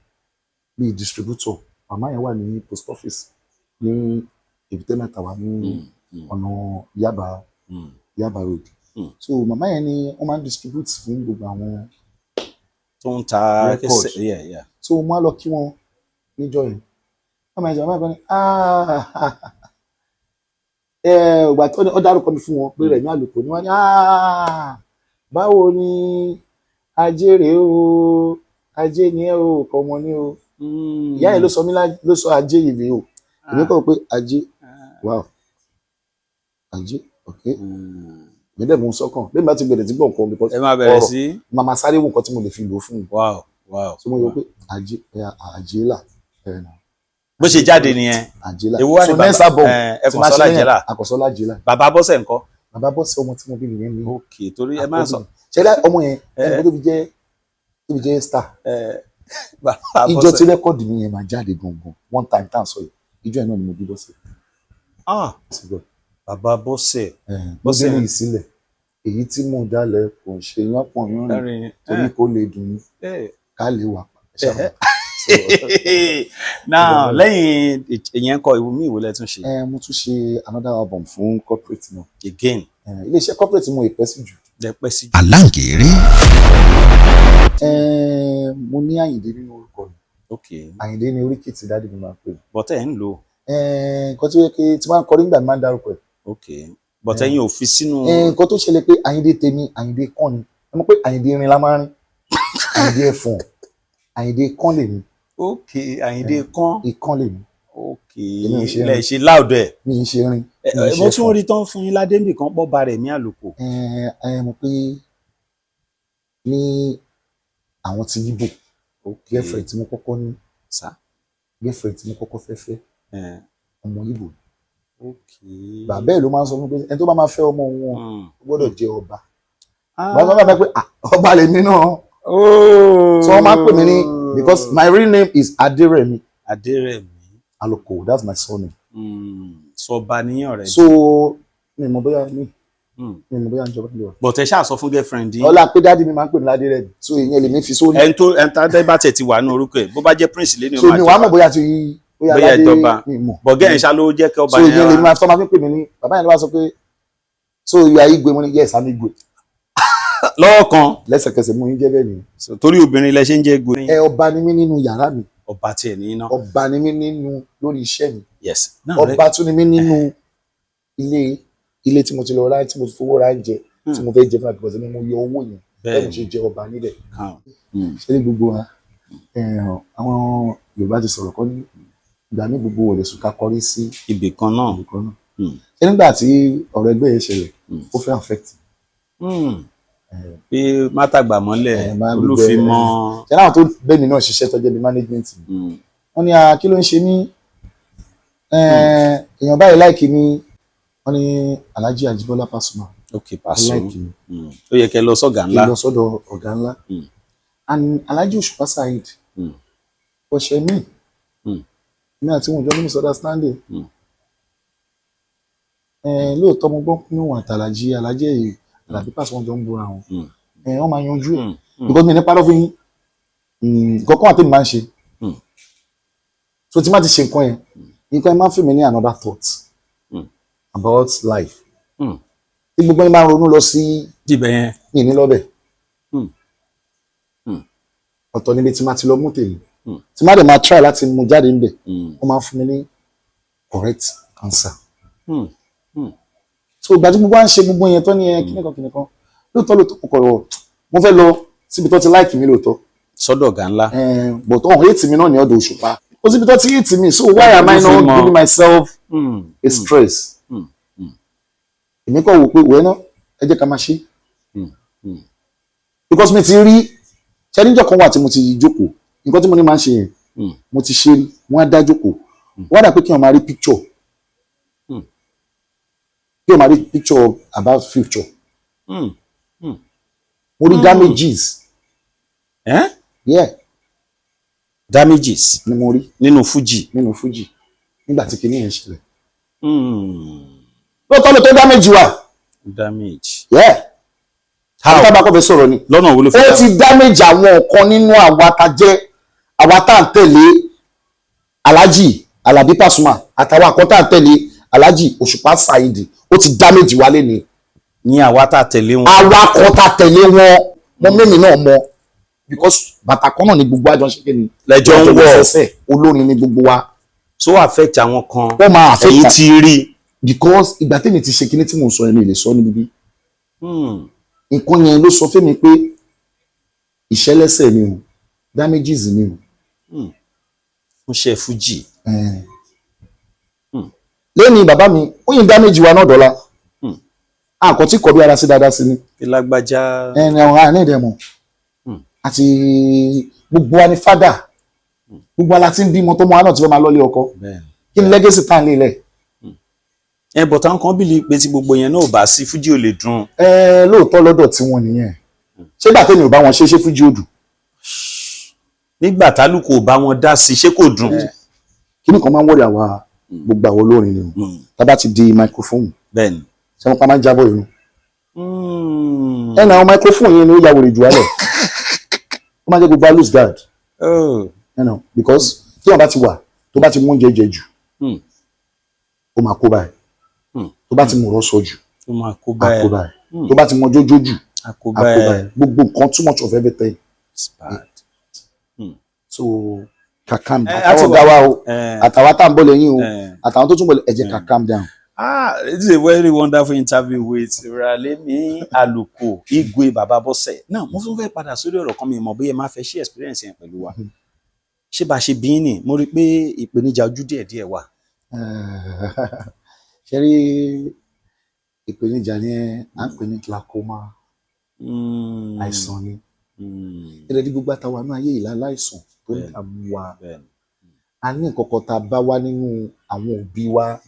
bíi distributor. Màmá yẹn wà ní post office ní Èbúté Mẹ́ta wà ní ọ̀nà Yaba, Yaba Road. So màmá yẹn ni wọ́n máa ń distribute fún gbogbo àwọn Tó ń ta record. Yeah. So mo á lọ kí wọn níjọ́ yẹn. Màmá yẹn sọ, màmá yẹn ní, "Ah, ẹ ìgbà tó ó dárúkọ mi fún wọn pé Rẹ̀mí Àlùkò ni." Wọ́n ní, "Ah, báwo ni, ajé rèé o, ajé ni ẹ o, kọmọ ni o." Ìyá yẹn ló sọ mí ló sọ ajé yìí rèé o. Èmi kọ́ pé ajé, wow, ajé, ok. Mi dẹ̀ mú un sọ́kàn bí mi bá ti bẹ̀rẹ̀ tí gbọ̀ nǹkan because Ẹ máa bẹ̀rẹ̀ ọ̀rọ̀ sí. màmá sáré wo nǹkan tí mo lè fi lò ó fún un. So mo yọ pé ajé ẹ, ajé là ẹ nà. Bó ṣe jáde nìyẹn. Ajé là. Èwo wá ní So bàbá next album ẹ tí máa Ẹkànsọ́lá ṣe lẹ́yìn, Àjẹ́là. Àkànṣọ́lá Àjẹ́là. Bàbá Bọ́sẹ̀ ńkọ́? Bàbá Bọ́sẹ̀, ọmọ tí mo bí nìyẹn ní. Ok, torí ẹ máa sọ. Ṣẹlẹ ọmọ yẹn, ẹni tó fi jẹ́ star. Bàbá Ìjọ tí Bọ́sẹ̀. record mi yẹn máa jáde gangan, one time tá à ń sọ yìí, ìjọ yẹn náà ni mo bí Bọ́sẹ̀. Ah, bàbá Bọ́sẹ̀. Bọ́sẹ̀ ní ìsílẹ̀ èyí tí mò ń dálẹ̀ kò ń ṣe yánpọ̀n yánrin torí kó lè dùn ní ká lè wà pa. Now, lẹ́yìn ìyẹn kọ ìwé mi, ìwé lẹ tún ṣe? Ẹ mo tún ṣe another album fún corporate náà. Again? Iléeṣẹ́ corporate mo ìpẹ́ sí jù. Lẹ pẹ́ sí. Aláǹgẹ̀rẹ̀. Mo ní Àyìndé nínú orúkọ mi. Àyìndé ní oríkì tí daddy mi máa ń pè mí. Bọ́tẹ̀ ń lò. Nǹkan tí ó yẹ kí tí máa ń kọrin nígbà tí máa ń dárúkọ ẹ̀. Ok, bọ́tẹ̀ yín ò fi sínú. Nǹkan tó ṣẹlẹ̀ pé Àyìndé tèmi, Àyìndé kàn ni. Ẹ mọ̀ pé Àyìndé irin la máa ń rìn, Àyìndé ẹ̀fọ̀n, Àyìndé kàn lèmi. Ok, Àyìndé kan. Ìkàn lèmi. Èmi ò ṣe Lẹ ṣe láòdù ẹ. Mi ń ṣe rin, mi ń ṣe Mo tún ẹ̀fọ̀n. rí tán fún yín ládé nbì kan pọ̀ ba rẹ̀ ní àlòkù. Ẹ mọ̀ pé ní àwọn ti Yíbò, girlfriend tí mo kọ́kọ́ ní, girlfriend tí mo kọ́kọ́ fẹ́ fẹ́, ọmọ Yíbò. Bàbá ẹ̀ ló máa ń sọ fún mi pé ẹni tó bá máa fẹ́ ọmọ wọn, ó gbọ́dọ̀ jẹ́ ọba. Bàbá sọ fún mi pé, "Ah, ọba lèmi náà." Oh. So wọ́n máa ń pè mí ní, because my real name is Aderemi Adérẹ̀mí. Aloko, that's my surname. Sọba níyàn rẹ. So mi mọ̀ bóyá ń jọba nílò. Bọ̀tẹ̀ ṣáà sọ fún girlfriend yín. Ọlá pé daddy mi máa ń pè mí ládérẹ̀mí, so ìyẹn lèmi fi sórí. Ẹni tó ẹni tá bá tẹ̀ ti wà ní orúkọ ẹ̀, bó bá jẹ́ prince lé ní o So máa mi wàá mọ̀ bóyá ti bóyá Bóyá ládé ìjọba. mi mọ̀. Bọ̀gẹ́ ẹ̀ ṣá ló jẹ́ kí ọba So yẹn ìyẹn lèmi wá. máa tọ́ máa fi pè mí ní bàbá yẹn ló wá sọ pé, "So you are Igwe?" Mo ní, "Yes, I'm Igwe." Lọ́wọ́ kan. Lẹ́sẹ̀kẹsẹ̀ mo ń jẹ́ bẹ́ẹ̀ nìyẹn. So, torí obìnrin lẹ ṣe ń jẹ́ Igwe. Ẹ ọba ni mí nínú yàrá mi. Ọba tiẹ̀ ní iná. Ọba ni mí nínú lórí iṣẹ́ mi. Yes. Now, Ọba tún ni mí nínú ilé, ilé tí mo ti lọ ra, tí mo ti fowó ra jẹ, tí mo fẹ́ jẹ fún mi, because mi mo yọ owó yẹn bẹ́ẹ̀ mo ṣe jẹ ọba níbẹ̀. Kan. Ṣé ní gbogbo wa, àwọn Yorùbá ti sọ̀rọ̀ kọ́ ní ìgbà ní gbogbo wọlé sùn ká kọrí sí ibì kan náà. Ibì kan náà. Ṣé nígbà tí ọ̀rọ̀ ẹgbẹ́ yẹn ṣẹlẹ̀, ó fẹ́ affect. Pé mátàgbà mọ́lẹ̀ Máa gbogbo olúfimọ́. Ṣé láwọn tó bẹ́ẹ̀ mi náà ṣiṣẹ́ tó jẹ́ bí management mi, wọ́n ní, "Ah, kí ló ń ṣe mí? Èèyàn báyìí like mi." Wọ́n ní Alhaji Ajibola Pasuma Paso. like mi. Ó yẹ kẹ́ lọ sọ́gà Kí ńlá. n lọ sọ́dọ̀ ọ̀gá ńlá. And Alhaji Òṣùpá Saheed ọ̀ṣẹ́ mi, mi àti wọn jọ ní misunderstanding. Lóòótọ́ mo gbọ́ pé wọn àtàlàjì Alhaji Àlàbí Pasuma wọn jọ ń búra wọn. Wọ́n máa yanjú ẹ̀, because mi ní parọ́ fún yín, nǹkan kan àti mi máa ń ṣe. So tí má ti ṣe nǹkan yẹn, nǹkan yẹn máa ń fún mi ní another thought about life. Tí gbogbo yín bá ń ronú lọ sí Ibẹ̀ yẹn. mi ní lọ́bẹ̀. Ọ̀tọ̀ níbi tí má ti lọ mú tèmi, tí má dẹ̀ máa try láti mú jáde níbẹ̀, ó máa ń fún mi ní correct answer. So ìgbà tí gbogbo wa ń ṣe gbogbo yẹn tó ní ẹ kíníkan kíníkan, lóòótọ́ lóòótọ́ mo kọ̀ mo fẹ́ lọ síbi tó ti like mi lóòótọ́. Sọ́dọ̀ ọ̀gá ńlá. But ọ̀hún hate mi náà ní ọ̀dọ̀ Òṣùpá, kò síbi tó ti hate mi, so why am I not giving myself a stress? Èmi kàn wò pé wẹ́ẹ́ náà, ẹ jẹ́ ká máa ṣe, because mi ti rí ṣẹ́níjọ́ kan wà tí mo ti jókòó, nǹkan tí mo ní máa ń ṣe yẹn, mo ti ṣe rí, wọ́n á dá jókòó, wọ́n á dà pé kí wọ́n máa rí picture, kí wọ́n máa rí picture about future. Mo rí damages. Eh? Yeah. Damages. Ni mo rí. Nínú Fuji. Nínú Fuji nígbà tí kinní yẹn ṣẹlẹ̀. Lóòótọ́ ló tó damage wà. Damage. Yeah. How? Àwọn tábà kọ́ fẹ́ sọ̀rọ̀ ni. Lọ́nà wo ló fi Ó ti damage àwọn kan nínú àwa tá jẹ́ àwa tá à ń tẹ̀lé Alhaji Alabi Pasuma àtàwọn àkọ́ tá à ń tẹ̀lé Alhaji Òṣùpá Saheed, ó ti damage wa lẹ́ni. Ní àwa tá a tẹ̀lé wọn. Àwa kan tá a tẹ̀lé wọn, mo mímì náà mọ, because bàtà kan náà ni gbogbo àjọ ń ṣe kí ni. Lẹ́jọ́ ń wọ̀. Sẹ́sẹ̀ olórin ni gbogbo wa. So affect àwọn kan. Wọ́n máa affect. Èyí ti rí. Because ìgbà tèmi ti ṣe kinní tí mò ń sọ yẹn, mi lè sọ níbí. Nǹkan yẹn ló sọ fún mi pé ìṣẹ́lẹ́sẹ̀ ni o, damages ni o. Fún ṣe Fuji. Lẹ́ni bàbá mi ó yin damage wa náà dọ́là. Àkọ́ tí kọ̀ bí ara sí dáadáa sí ni. Kí lágbájá. Ẹni àwọn àní ìdẹ̀mọ̀ àti gbogbo wa ni father, gbogbo wa la ti ń bímọ tó mọ wa náà ti fẹ́ máa lọ́lé ọkọ. Kí ni legacy tá à ń lé lẹ̀? Ẹ bọ̀tà kan bìlì pé tí gbogbo yẹn náà ò bá sí, fújì ò lè dùn. Ẹ lóòótọ́ lọ́dọ̀ tí wọ́n nìyẹn. Ṣé gbà tèmi ò bá wọn ṣe, ṣé fújì ò dùn? Nígbà tálùkù ò bá wọn dá sí, ṣé kò dùn? Kíní kan máa ń wọ̀rẹ̀ àwa gbogbo àwọn olórin ni o. Tá bá ti di microphone, ṣé wọn pa máa ń jábọ̀ irun ẹ náà? Microphone yẹn ni ó ya wèrè jù wálẹ̀, ó máa jẹ́ gbogbo wa lose guard. Because tí wọn bá ti wà, tó bá ti mú oúnjẹ jẹ jù, ó máa kó báyìí. Tó bá ti mú ọ̀rọ̀ sọ jù, Ó máa kó á báyìí. kó báyìí. Tó bá ti mọ jójó jù, á kó á kó báyìí. báyìí. Gbogbo nǹkan, too much of everything. It's bad. So ká calm down. Ẹ, á ti àtàwọn ọ̀gá wa o, àtàwọn tá à ń bọ̀ lẹ́yìn o, àtàwọn tó tún bọ̀, ẹ jẹ́ ká calm down. Ah, this is a very wonderful interview with Rẹ̀mí Àlùkò Igwe, Bàbá Bọ́sẹ̀. Now, mo tún fẹ́ padà sórí ọ̀rọ̀ kan. Mi mọ̀ bóyá ẹ máa fẹ́ ṣe experience yẹn pẹ̀lú wa. Ṣé bá a ṣe bí ní, mo rí i pé ìpèníjà ojú díẹ̀díẹ̀ wà. Ṣe rí ìpèníjà yẹn, à ń pè ní glaucoma. Àìsàn ni. Ẹ̀rẹ́ ní gbogbo àtàwọn àánú ayé ìlà aláìsàn tó ń dààmú wa. A ní nǹkan kan tá a bá wá nínú àwọn òbí wa.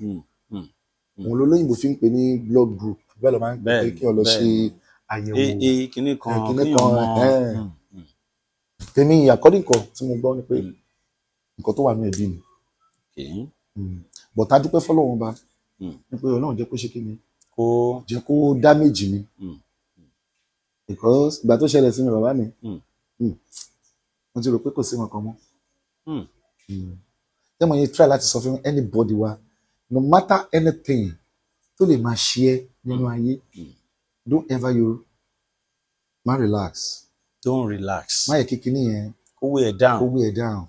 Òun lolóyìnbó fi ń pè ní blood group. Bẹ́ẹ̀ ló máa ń pè kí ọ lọ ṣe àyẹ̀wò. Ee, kinní kan, kinní kéèyàn kan, mọ. Tèmi, according kan tí mo gbọ́ ni pé nǹkan tó wà ní ẹbí ni. But a dúpẹ́ fọlọ́run ba ní pé Ọlọ́run jẹ́ kó ṣe kí ni, Kó jẹ́ kó damage mi, because ìgbà tó ṣẹlẹ̀ sí mi, bàbá mi, mo ti rò pé kò sí nǹkan mọ́. Tẹ́mọ̀ yẹn try láti sọ fún anybody wa, no matter anything tó lè máa ṣe ẹ́ nínú ayé, don't ever you má relax. Don't relax. Má yẹ kíkiní yẹn Kó weigh ẹ down. Kó weigh ẹ down.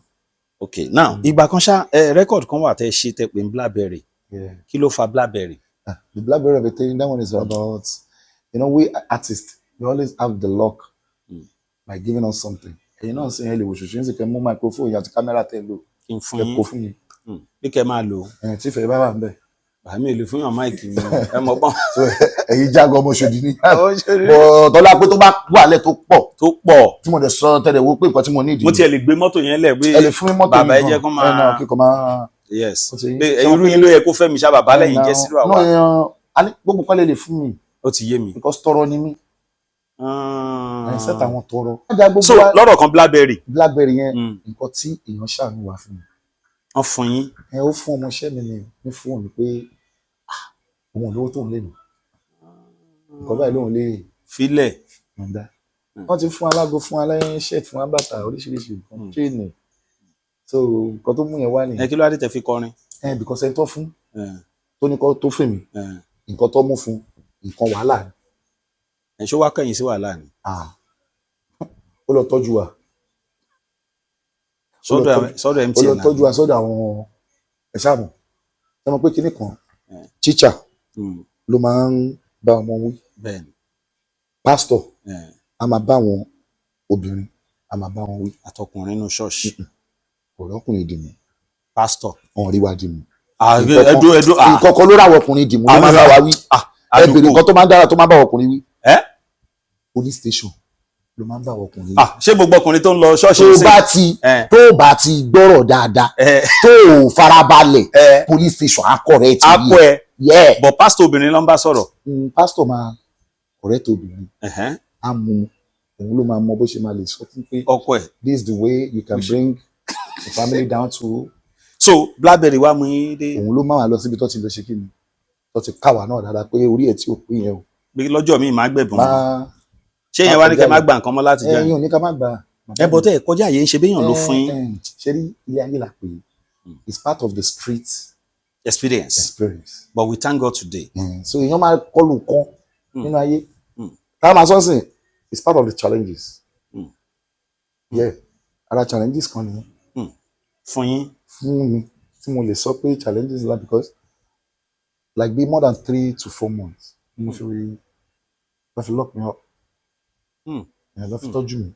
Okay, now, ìgbà kan ṣá, record kan wà tẹ́ ṣe, tẹ́ pè ní Blackberry. Kí ló fa Blackberry? Ah, the Blackberry of a thing, that one is about, we artists, we always have the luck by giving us something. Ẹ̀yin náà sì ń lè wò ṣòṣò ń sì kẹ́ mú microphone yìí àti kámẹ́rà tẹ́ lò, Kí n fún kẹ́ yín kó fún mi. Bí kẹ́ máa lò ó. Ẹ̀ tí ìfẹ́ bá wà ń bẹ̀. Bàmí ò lè fún yàn mic mi, ẹ mọ̀ pọ́n. So ẹ̀yin jágọ̀ ọmọ Òṣòdì ní. But tọ́lá pé tó bá wà lẹ̀ tó pọ̀, Tó pọ̀. tí mo dẹ̀ sọ tẹ́lẹ̀ wo pé nǹkan tí mo ní ìdí. Mo tiẹ̀ lè gbé mọ́tò yẹn lẹ̀ pé Ẹ lè fún mi mọ́tò bàbá mi ẹ jẹ́ kó gan. máa Ẹ náà kíkọ máa. Yes. Ó ti yé. Pé irú yín ló yẹ kó fẹ́ mi ṣá, bàbá lẹ́yìn jẹ́ sírò àwa. Náà gbogbo kan lè fún mi Ó ti yé mi. because tọrọ ni mí. Ẹ̀ sẹ́tà àwọn tọrọ. So lọ́rọ̀ kan, Blackberry. Blackberry yẹn, nǹkan tí èèyàn ṣàánú wá fún mi. Wọ́n fún yín. Ẹ ó fún ọmọọṣẹ́ mi ní fóònù pé, ah, òun ò lówó tóun lè lò, nǹkan báyìí lóun lè Filẹ̀. yọ̀ǹda. Wọ́n ti fún alágo, fún aláyẹn shirt, fún abàtà, oríṣiríṣi nǹkan, chain. So nǹkan tó mú yẹn wá Ẹ nìyẹn. kí ló wá dé tẹ́ fi kọrin? Ẹ because ẹni tó fún, tó ní kó tó fún mi, nǹkan tó mú fún, nǹkan wàhálà ni. Ẹ ṣó wá kẹ́yìn sí wàhálà ni? Ah, ó lọ tọ́jú wa. Sọ́dọ̀ Ó MTN lọ náà. tọ́jú wa sọ́dọ̀ àwọn ẹ̀ ṣáàmù ẹ mọ̀ pé kinní kan, teacher ló máa ń bá ọmọ wí. Pastor a máa bá àwọn obìnrin, a máa bá wọn wí. Àtọkùnrin nínú ṣọ́ọ̀ṣì. Kò rọ́kùnrin dìmú. Pásítọ̀. Wọn rí wa dìmú. Ẹdú ẹdú. Nǹkan kan ló ráwọ ọkùnrin dìmú, ló máa ń bá wa wí. Ẹ bèrè nǹkan tó máa ń dára tó máa ń bá ọkùnrin wí. Ẹ? Police station ló máa ń bá ọkùnrin wí. Ah, ṣé gbogbo ọkùnrin tó ń lọ ṣọ́ọ̀ṣì Tó ń sìn? bá ti tó bá ti gbọ́rọ̀ dáadáa, tó o farabalẹ̀, police station akọ rẹ ti Akọ ẹ. Yẹ. But pásítọ̀ obìnrin ló ń bá sọ̀rọ̀. Pásítọ̀ máa correct obìnrin, á mú òun ló máa mọ bó ṣe máa lè sọ fún pé Ọkọ ẹ̀. this is the way you can bring the family down to. So Blackberry wa mú yín dé. Òun ló máa wà lọ síbi tó ti lọ ṣe kí ni, tó ti káwa náà dáadáa pé orí ẹ̀ tí ò pín yẹn o. Pé lọ́jọ́ mi máa gbẹ̀bùn. Máa Ṣé yẹn wá ní kẹ́ má gba nǹkan mọ́ láti jẹ́? Ẹ̀yin ò ní ká má gbà. Ẹ bọ́ tẹ́ ẹ kọjá yẹn, ń ṣe béèyàn ló fún yín. Ṣe rí ilé ayé la pè é, it's part of the street experience. Experience. But we thank God today. So èèyàn máa kọlù kan nínú ayé táwọn máa sọ́sìn, it's part of the challenges. Yeah, ara challenges kan nìyẹn. Fún yín. Fún mi, tí mo lè sọ pé challenges la, because like be more than 3 to 4 months ni mo fi rí lọ́ fi lock me up. Yeah, lọ́ fi tọ́jú mi.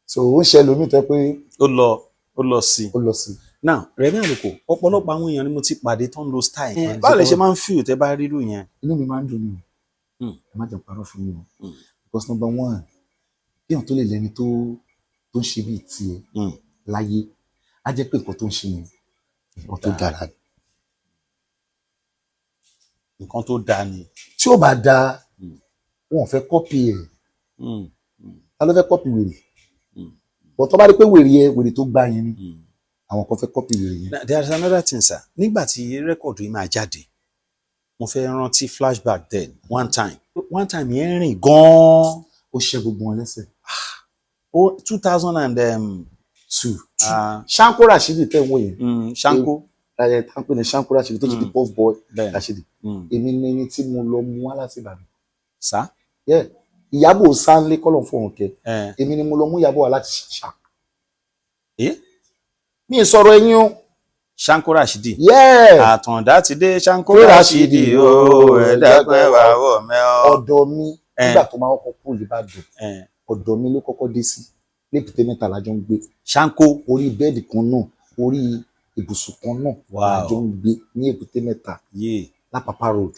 So ó ń ṣe ẹlòmíì tẹ́ pé Ó lọ sí i. Ó lọ sí. Now, Rẹ̀mí Àlùkò, ọ̀pọ̀lọpọ̀ àwọn èèyàn ni mo ti pàdé tó ń lo style yẹn. Báwo lẹ ṣe máa ń feel tẹ́ bá rírú yẹn? Inú mi máa ń dùn ní o. Ẹ má jẹ́ n parọ́ fún mi o, because number one, kéèyàn tó lè lẹni tó ń ṣe bíi tiẹ̀ láyé, á jẹ́ pé nǹkan tó ń ṣe yẹn, nǹkan tó dára ni. Nǹkan tó dáa ni. Tí ó bá da, wọn ò fẹ́ copy ẹ̀. Ta ló fẹ́ copy wèrè? But tó bá rí pé wèrè yẹn, wèrè tó gbá yẹn ni, àwọn kan fẹ́ copy wèrè yẹn. Now, there is another thing, sir. Nígbà tí record yìí máa jáde, mo fẹ́ rántí flashback then. One time, one time yẹn rìn gan-an. Ó ṣe gbogbo wọn lẹ́sẹ̀. Ó 2002. Two. Shanko Rashidi tẹ̀ ń wò yẹn, Shanko. Ẹ̀ tá ń pè ní Shanko Rashidi tó ti di Puff Boy Bẹ́ẹ̀ni. Rashidi, èmi ní ẹni tí mo lọ mú wá láti Ìbàdàn. Sá. Yeah. Ìyábọ̀ Sáńlé kọ́lọ̀ fún òun kẹ, Ẹ èmi ni mo lọ mú Ìyábọ̀ wá láti Ṣàṣà. ẹ Mi ì sọ̀rọ̀ ẹ̀yìn o. Shanko Rashidi. Yeah. Àtàndá ti dé, Shanko Rashidi Rashidi o, ẹ̀dá pẹ́ wà wọ̀ mẹ́ ọ. Ọ̀dọ̀ mi, nígbà tó máa kọ́kọ́ kúrò l'Ìbàdàn, ọ̀dọ̀ mi ló kọ́kọ́ dé sí lébùté mẹ́ta lájọ ń gbé. Shanko. Orí bẹ́ẹ̀dì kan náà, orí ibùsùn kan náà lájọ ń gbé ní Èbúté Mẹ́ta, lápapá Road.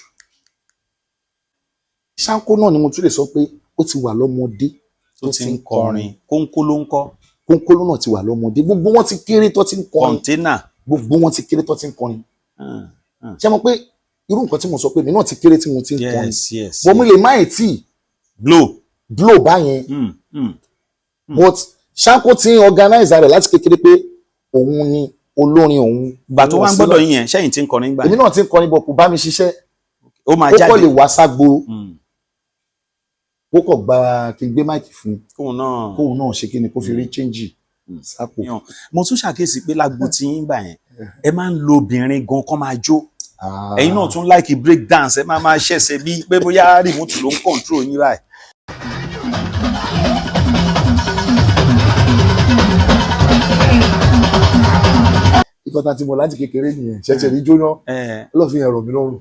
Ṣáńkó náà ni mo tún lè sọ pé ó ti wà lọ́mọdé Tó ti ń kọrin, kónkó ló ń kọ. Kónkóló náà ti wà lọ́mọdé. Gbogbo wọn ti kéré tó ti ń kọrin. Kọ̀ńténà. Gbogbo wọn ti kéré tó ti ń kọrin. Ṣé mo pé irú nǹkan tí mo sọ pé mi náà ti kéré tí mo ti ń kọrin, Yes. bọ́n mi lè má ẹ̀ tí Blow. blow báyẹn, but Ṣáńkó ti ń organize rẹ̀ láti kékeré pé òun ni olórin òun. Ìgbà tó wá ń gbọ́dọ̀ yín yẹn, sẹ́yìn tí ń kọrin gbà Èmi yẹn? náà ti ń kọrin, bọ̀ kò bá mi ṣiṣẹ́. Ó máa Ó jáde. kọ́ lè wá ságbo, ó kọ̀ gba kí n gbé mic fún un, Kóun náà. kóun náà ṣe kí ni, kó fi rí change sápò. Yàn. Mo tún ṣàkíyèsí pé lágbo tí yín gbà yẹn, ẹ máa ń lo obìnrin gan kán máa jó. Ẹ̀yin náà tún like break dance, ẹ máa máa ṣẹ̀ṣẹ̀ bíi pé bóyá remote ló ń control yín báyìí. Ìkọta tí mo láti kékeré nìyẹn, ṣẹ̀ṣẹ̀ rí jóná. Ọlọ́run fi hàn rọ̀ mí lọ́rùn.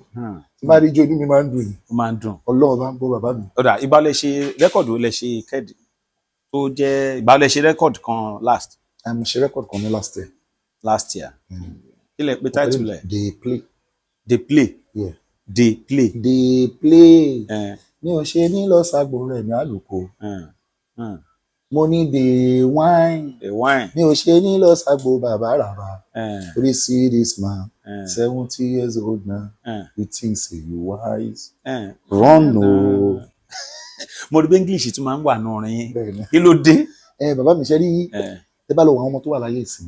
Tí bá rí ijó, inú mi máa ń dùn ni. Ó máa ń dùn. Ọlọ́run bá ń gbọ́, bàbá mi. Ó dà, ìgbà lẹ ṣe record lẹ ṣe kẹ́ẹ̀dì tó jẹ́, ìgbà lẹ ṣe record kan last? Mo ṣe record kan ní last year. Last year. Kí lẹ pé title ẹ? Dey Play. Dey Play. Yeah. Dey Play. Dey Play. Mi ò ṣe ní lọ ságbo rẹ̀ ní àlùkò. Mo ní dey wine. Dey wine. Mi ò ṣe ní lọ ságbo bàbá ràbà. Orí, see this man, 70 years old now, you think say you wise, run o. Mo rí pé English tún máa ń wà nù orin yín. Bẹ́ẹ̀ni. Kí ló dé? Ẹ bàbá mi, ṣe rí, ẹ bá lọ wọ àwọn ọmọ tó wà láyé ìsìn,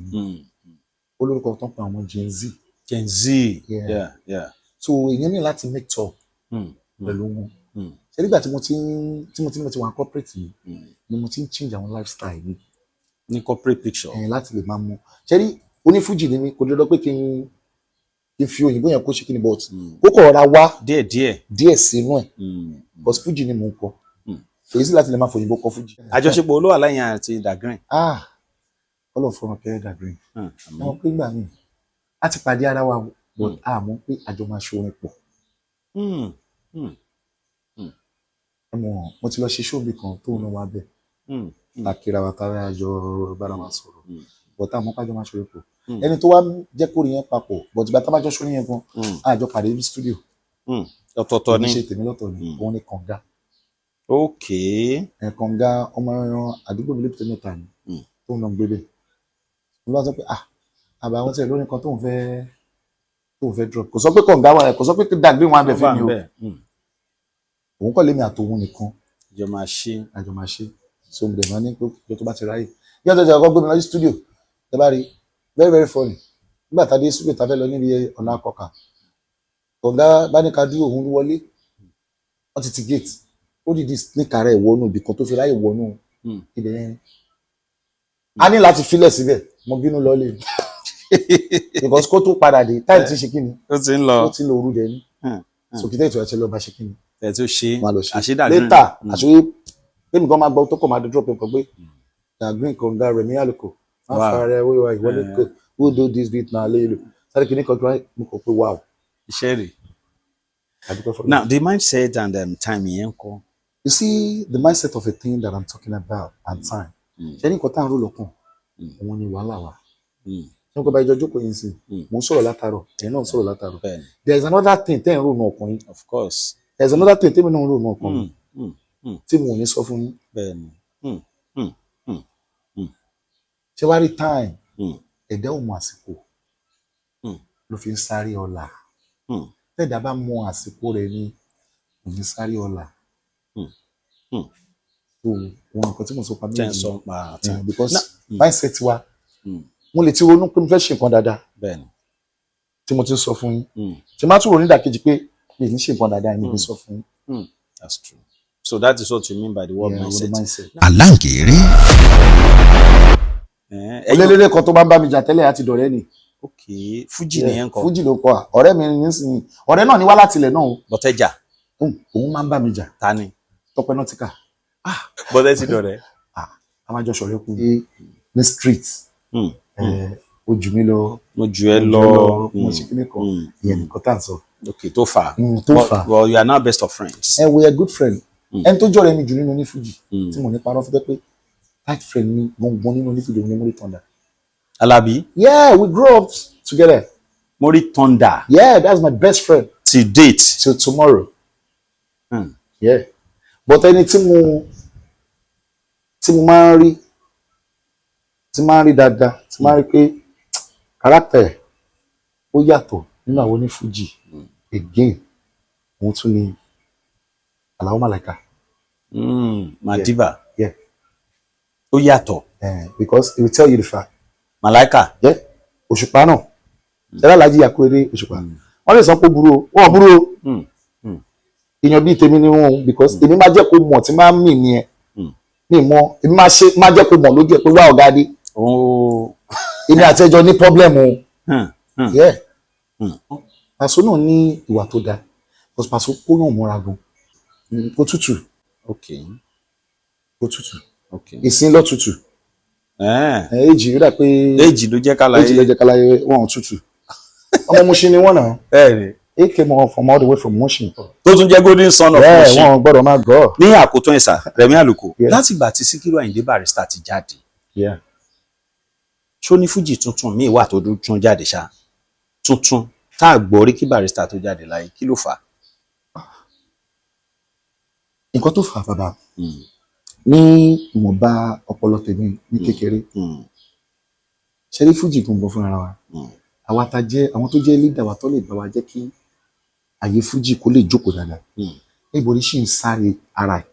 olórúkọ tó ń pa àwọn Gen Z. Gen Z. Yeah. Yeah. So èèyàn ní láti make talk pẹ̀lú wọn. Ṣe nígbà tí mo ti ń tí mo ti mo ti wà corporate yìí ni mo ti ń change àwọn lifestyle mi. Ní corporate picture. Ẹ̀yìn láti lè máa mú, ṣe rí, onífújì ni mi, kò dandan pé kí n fi òyìnbó yẹn kó ṣe kí ni, but kó kọ̀ ọ̀ra wá Díẹ̀ díẹ̀. díẹ̀ sínú ẹ̀, because fújì ni mò ń kọ, èyí sì láti lè máa fòyìnbó kọ fújì. Àjọṣepọ̀ olówó aláìyàn àti Dagrin. Ah, Ọlọ́run fọ̀rọ̀ kẹ́rẹ́ Dagrin. Wọn pé gbà mí a ti pàdé ara wa, but a mọ̀ pé àjọ máa ṣe orin pọ̀. Mo ti lọ ṣe show mi kan tóun náà wá bẹ̀, ta kíra wa, tara àjọ bára wa sọ̀rọ̀, but a mọ̀ pé àjọ máa ṣe orin pọ̀. Ẹni tó wá jẹ́ kórìí yẹn papọ̀, but ìgbà tá a bá jọ ṣorin yẹn gan, àjọ pàdé ní studio. Ọ̀tọ̀ọ̀tọ̀ Èmi ni. ṣe tèmi lọ́tọ̀ ni, òun ni Kànga. Ẹ̀ Kànga, ọmọ ẹran àdúgbò mi lébùté mẹ́ta ni, tóun náà ń gbé bẹ̀. Mo lọ sọ pé, ah, àbá àwọn tí ẹ lórin kan tóun fẹ́ drop. Kò sọ pé Kànga wà, kò sọ pé Dagrin wà bẹ̀ fún mi o. Òun kọ́ lémi àtòun nìkan. Ìjọ máa ṣe. Àjọ máa ṣe. So mo dẹ̀ máa ní pé ìjọ tó bá ti ráyè, bí ọjọ́ ìjọba gbé mi lọ sí studio, ẹ bá rí, very very funny, nígbà tá a dé studio, tá a fẹ́ lọ níbi ọ̀nà akọkà, Kànga bá ní ká dúró, òun wọlé, wọ́n ti ti gate, ó dìdí sneak ara ẹ̀ wọnú ibì kan tó fi ráyè wọnú ibẹ̀ yẹn. A ní láti filẹ̀ síbẹ̀. Mo bínú lọ lé because kó tó padà dé, time ti ṣe kí ni, Ó ti ń lọ. ó ti ń lọ òru dẹ̀ ní. Sòkìtẹ́ ìtura ṣe lọ bá ṣe kí ni, Ẹ tó ṣe. Máa lọ ṣe. Àṣé Dagrin. Later, àṣeyé tèmi kan máa gbọ́ tó kọ̀ máa drop nǹkan pé Dagrin, Kànga, Rẹ̀mí Àlùkò má fara ẹ wíwá ìwọlé kò, who do this beat na lélo sáré kìíní kan tó mo kọ pé wow. Iṣẹ́ rẹ̀. Àdúgbò fọlọ́. Now, the mindset and time yẹn ń kọ́. You see, the mindset of a thing that I'm talking about and time, ṣé ní nǹkan tá à ń rò lọ́kàn, òun ni wàhálà wa. Ṣé nǹkan bá ìjọ jókòó yín sí, mò ń sọ̀rọ̀ látàárọ̀, ẹ̀yin náà ń sọ̀rọ̀ látàárọ̀, there is another thing tẹ́ ẹ̀ ń rò nù ọkàn yín. Of course. There is another thing tẹ́mi náà ń rò nù ọkàn mi tí mo ò ní sọ fún yín. Bẹ́ẹ̀ni. Ṣé wàá rí time, ẹ̀dá ò mọ àsìkò ló fi ń sáré ọ̀la. Tẹ̀dá bá mọ àsìkò rẹ̀ ni kò ní sáré ọ̀la. So wọn nǹkan tí mo sọ pa Tẹ́ ń méjì sọ pa àti. nìyẹn, because mindset wa, mo lè ti ronú pé mo fẹ́ ṣe nǹkan dáadáa tí mo ti ń sọ fún yín, tí má tún ronú ìdàkejì pé mi ì ní ṣe nǹkan dáadáa, mi ì ní sọ fún yín. That's true. So that is what you mean by the word Yeah, mindset. mindset. Aláǹgẹ̀rẹ̀. Ẹ̀yin Eléré kan tó bá ń bá mi jà tẹ́lẹ̀ àti dọ̀rẹ́ ni. Ok, Fuji nìyẹn kọ. Fújì ló kọ à, ọ̀rẹ́ mi nísìnyí, ọ̀rẹ́ náà ní wá láti ilẹ̀ náà o. Bọ́tẹ́jà. Òun máa ń bá mi jà. Ta ni? Tọ́pẹ́ Nọ́tíkà. Bọ́tẹ́ ti dọ̀rẹ́. A máa jọ ṣọ̀rẹ́ kú ní street. Ó jù mí lọ. Mo jù ẹ mo jù lọ. ẹ lọ, mo ṣe kíní kan, ìyẹn nìkan tá à ń sọ. Ok, tó fà á. Tó fà á. Well, you are now best of friends. Ẹ, we are good friend. Ẹni tó jọ̀rẹ́ mi jù nínú onífújì tí mo ní parọ́ fún pé tight friend mi gbọ̀ngbọ̀n nínú onífújì, òun ni Muri Thunder. Alabi. Yeah, we grow up together. Muri Thunder. Yeah, that's my best friend. Till date. Till tomorrow. Yeah, but ẹni tí mo máa ń rí, tí máa ń rí dáadáa, tí máa ń rí pé character ẹ̀ ó yàtọ̀ nínú àwọn onífújì again, òun tún ni Alao Malaika. Madiba. Yeah. Ó yàtọ̀. Because he will tell you the fact. Malaika. Yeah, Òṣùpá náà ṣẹlẹ, Alájí Akóredé Òṣùpá, wọn lè sọ pé ó burú o, wọn ò burú o. Èèyàn bíi tèmi ni wọn o, because èmi máa jẹ́ kó mọ̀ tí máa ń mì ní ẹ mi mọ̀, èmi máa ṣe máa jẹ́ kó mọ̀ lójú ẹ pé wá, ọ̀gá dé, èmi àti ẹjọ́ ní problem o. Yeah. Pàṣọ náà ní ìwà tó dáa, because Pàṣọ kóyàn mọ́ra gan. Ó tútù. Ó tútù. Ìsín lọ tútù. Èjì rí dà pé Èjì ló jẹ́ ká láyé. Èjì ló jẹ́ káláyé wọn ò tútù. Ọmọ Mushin ni wọ́n náà. Bẹ́ẹ̀ni. He came off from all the way from Mushin. Tó tún jẹ́ golden son of Yeah, Mushin. wọn gbọ́dọ̀ máa gọ́. Ní àkótán ìsà, Rẹ̀mí Àlùkò, Yeah. láti ìgbà tí Síkírù Àyìndé Barrister ti jáde, ṣó ní fújì tuntun míì wà tó tún jáde ṣá, tuntun tá a gbọ́ rí kí Barrister tó jáde láyé? Kí ló fà á? Nǹkan tó fà á, bàbá, ní ìwọ̀nba ọpọlọ tèmi ní kékeré, ṣe rí fújì gbọ̀ngàn fúnra wa, àwa ta jẹ́ àwọn tó jẹ́ leader wa tó lè bá wa jẹ́ kí àyè fújì kó lè jókòó dáadáa, everybody ṣì ń sáré ara ẹ̀.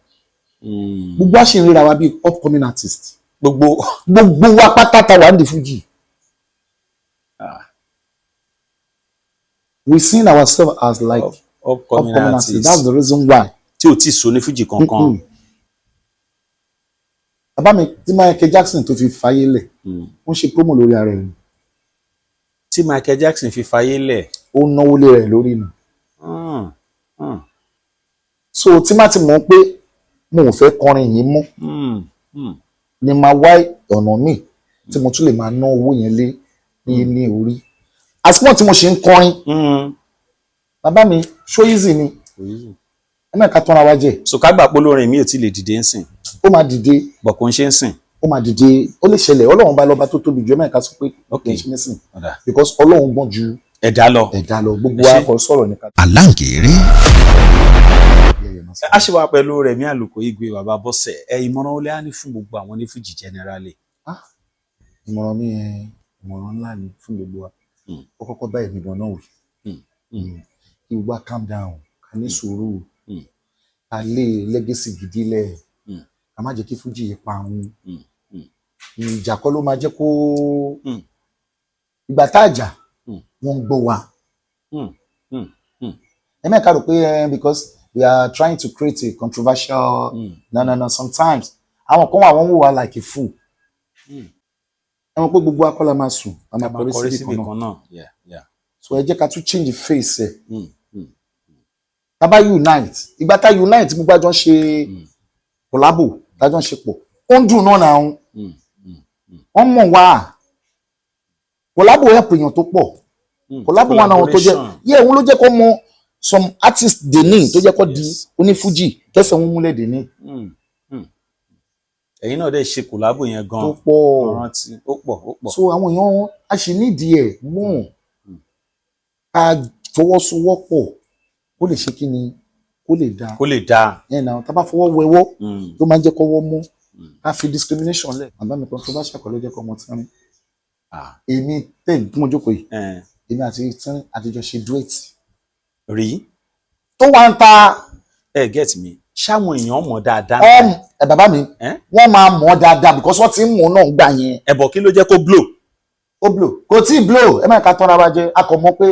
Gbogbo wa ṣì ń ríra wa bíi upcoming artist. Gbogbo. Gbogbo wa pátá ta wà ní fújì, we seeing ourselves as like upcoming upcoming artists. artist. That's the reason why. Tí ò tí ì so ní fújì kankan. Bàbá mi tí Michael Jackson tó fi fàyè lẹ̀, ó ń ṣe promo lórí ara ẹ̀ ni. Tí Michael Jackson fi fayé lẹ̀. Ó náwó lé rẹ̀ lórí nù. So tí má ti mọ̀ pé mo ò fẹ́ kọrin yìí mọ́, ni máa wá ọ̀nà míì tí mo tún lè máa ná owó yẹn lé ní orí àsìkò tí mo ṣe ń kọrin. Bàbá mi, ṣó easy ni? Ẹ má ká tọ́ra wa jẹ. So ká gbà pé olórin mi ò tí lè dìde ń sìn? Ó máa dìde. Bọ̀ kò ń ṣe ń sìn. Ó máa dìde, ó lè ṣẹlẹ̀. Ọlọ́run bá lọ́ba tó tóbi jù, ẹ má ká sọ pé kì í ṣe nísìn, Ọ̀dà. because Ọlọ́run gbọ́n ju ẹ̀dá lọ. ẹ̀dá lọ. Gbogbo Ẹ wa ṣé. kò sọ̀rọ̀ nípa Aláǹgẹ̀rẹ̀. A ṣe wá pẹ̀lú Rẹ̀mí Àlùkò Igwe, bàbá Bọ́sẹ̀. Ẹ ìmọ̀ràn olè á ní fún gbogbo àwọn onífújì generally? Ìmọ̀ràn mi yẹn, ìmọ̀ràn ńlá ni fún gbogbo wa. Ó kọ́kọ́ bá èmi gan náà wí. Kí gbogbo wa calm down, ká ní sùúrù, ká lé legacy gidi lẹ̀, ká má jẹ́ kí fújì yìí parun. Ìjà kọ́ ló máa jẹ́ kó ìgbà tá a jà, wọ́n ń gbọ́ wa. Ẹ mẹ́ka rò pé because we are trying to create a controversial. No, no, no, sometimes àwọn kan wà, wọ́n ń wò wá like a fool. Ẹ mọ̀ pé gbogbo akọ́lá máa sùn, a máa ká máa kọrí kọrí síbì síbì kan náà. Kan náà. Yeah. So ẹ jẹ́ ká tún change face ẹ̀. Tá bá unite, ìgbà tá unite, gbogbo àjọ ń ṣe collabo, tájọ ń ṣe pọ̀, ó ń dùn náà náà. Wọ́n mọ̀ wá, collabo help èèyàn tó pọ̀. Collabo wà náà tó jẹ́ Collaboration. yẹ, òun ló jẹ́ kó mọ some artists dèní tó jẹ́ kó di onífújì tẹ́sẹ̀ wọn múlẹ̀ dèní. Ẹ̀yin náà dẹ̀ ṣe collabo yẹn gan. Tó pọ̀. Mo rántí, ó pọ̀, ó pọ̀. So àwọn èèyàn a sì nídìí ẹ̀ mọ̀, ká fọwọ́sowọ́pọ̀ kó lè ṣe kí ni, kó lè dáa. Kó lè dáa. Ẹ̀ náà, tá a bá fọwọ́ wẹwọ́, ló máa ń jẹ́ kọ́wọ́ mú. Ká fi discrimination lẹ̀. Bàbá mi, controversial kọ́ ló jẹ́ kọ́ ọmọ tí wọ́n èmi tẹ̀ tí mo jókòó yìí, èmi àti tí àtijọ́ ṣe duet. Rí. Tó wá ń ta. Ẹ get me, ṣáwọn èèyàn mọ̀ dáadáa? Ẹ bàbá mi, Eh? wọ́n máa mọ̀ ọ́ dáadáa because wọ́n ti ń mọ̀ ọ́ náà gbà yẹn. Ẹ bọ̀, kí ló jẹ́ kó blow? Ó blow, kò tí ì blow. Ẹ má ká tọ́ra wa jẹ, a kò mọ̀ pé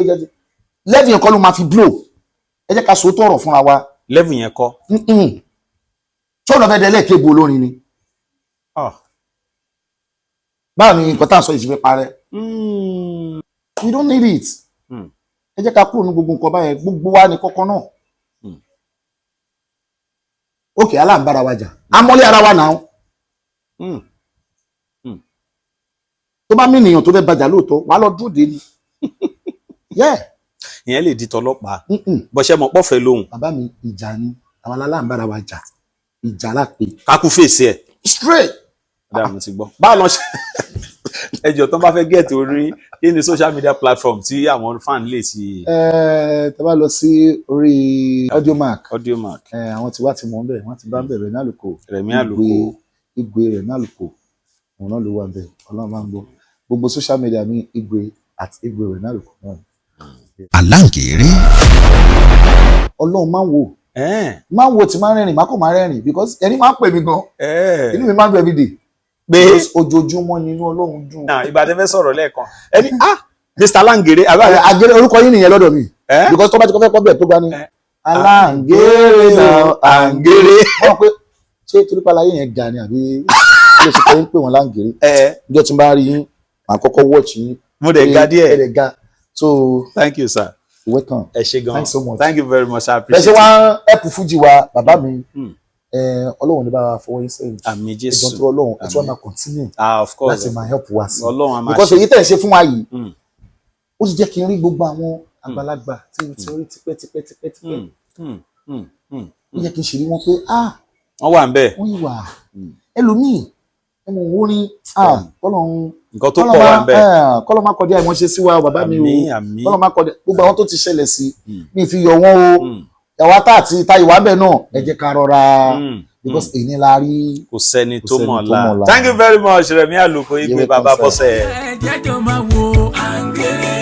level yẹn kọ́ ló máa fi blow. Ẹ jẹ́ ká sòótọ́ ọ̀rọ̀ fúnra wa. Level yẹn kọ́. Ṣé ọ̀nà fẹ́ dẹ́lẹ̀ kébo olórin ni? Báwo ni nǹkan tá à ń sọ yìí ṣe fẹ́ parẹ́? We don't need it. Ẹ jẹ́ ká kúrò ní gbogbo nǹkan báyẹn. Gbogbo wa ní kọ́kọ́ náà. Ok, aláǹbára wa jà, amọ́lé ara wa náà. Tó bá mìnìyàn tó fẹ́ bàjá lóòótọ́, wàá lọ dúró dé ni. Yeah. Ìyẹn lè di tọlọ́pàá. Bọ́sẹ̀ mọ̀ pọ̀fẹ́ lóhùn. Bàbá mi, ìjà ni àwọn aláǹbára wa jà, ìjà lápè. Kákú fèsì ẹ̀. Straight. Dáa, mo ti gbọ́. Báwo lọ ṣe ẹjọ́ tó bá fẹ́ get orí, kí ni social media platform tí àwọn fan lè ti? Ẹ tẹ́ bá lọ sí orí Audiomack. Audiomack. Ẹ àwọn tí wá ti mọ̀ ń bẹ̀, wọ́n ti bá ń bẹ̀, Rẹ̀mí Àlùkò. Rẹ̀mí Àlùkò. Igwe Rẹ̀mí Àlùkò, òun náà ló wà bẹ́ẹ̀. Ọlọ́run máa ń gbọ́, gbogbo social media mi, Igwe @Igwe Rẹ̀mí Àlùkò náà. Aláǹgẹ̀rẹ̀. Ọlọ́run máa ń wò, máa ń wò tí máa ń rẹ́rìn, máa kàn máa rẹ́rìn because ẹni máa ń pè mí gan, inú mi máa ń dùn everyday pé because ojoojúmọ́ ni inú Ọlọ́run dùn. Náà ìgbà tẹ́ fẹ́ sọ̀rọ̀ lẹ́ẹ̀kan, ẹni, ah, Mr. Aláǹgẹ̀rẹ̀ àbá. Ẹ, àgẹrẹ orúkọ yín nìyẹn lọ́dọ̀ mi because tó bá ti kọ́ fẹ́ kọ́ bẹ̀ tó bá ní Aláǹgẹ̀rẹ̀ náà Àǹgẹ̀rẹ̀. Wọ́n pé ṣé torí pa láyé yẹn ga ni àbí kí ló ṣe pé ń pè wọ́n láǹgẹ̀rẹ̀? Ìjọ tí n bá rí yín, màá kọ́kọ́ watch yín. Mo dẹ̀ ga díẹ̀. Ẹ dẹ̀ ga, so Thank you, sir. Welcome. Ẹ ṣé gan. Thanks so much. Thank you very much, I Bẹ́ẹ̀ appreciate ṣe it. wá ń help fújì wa, bàbá mi, Ọlọ́run ní bá wa fọwọ́ yín sẹ́yìn. Àmín Ẹjọ́ Jésù. tó Ọlọ́run, ẹ tún wá máa continue Ah, of course. láti máa help wa sí Ọlọ́run á máa because ṣe. èyí tẹ̀ ń ṣe fún wa yìí, ó ti jẹ́ kí n rí gbogbo àwọn àgbàlagbà tí mo ti rí tipẹ́ tipẹ́ tipẹ́ tipẹ́. Ó jẹ́ kí n ṣe rí wọn pé, ah, Wọ́n wà ń bẹ̀. wọ́n yìí wà. Ẹlòmíì, ẹ mọ̀ orin, ah, kọ́lọ́run Nǹkan tó pọ̀ wà ń bẹ̀. kọ́lọ́ máa kọjá ìwọ̀n ṣe sí wa o, bàbá mi o. Àmín, àmín. Kọ́lọ́ máa kọjá gbogbo àwọn tó ti ṣẹlẹ̀ sí mi fi yọ wọ́n o. Àwa tá àti tá ìwà bẹ́ẹ̀ náà, ẹ jẹ́ ká rọra because èyí la rí. Kò sẹ́ni Kò tó sẹ́ni mọ̀ tó la. mọ̀ la. Thank you very much, Rẹ̀mí Àlùkò Igwe, You're bàbá welcome, sir. Bọ́sẹ̀. Ẹ jẹ́ jọ máa wo. Àǹgẹ̀rẹ̀.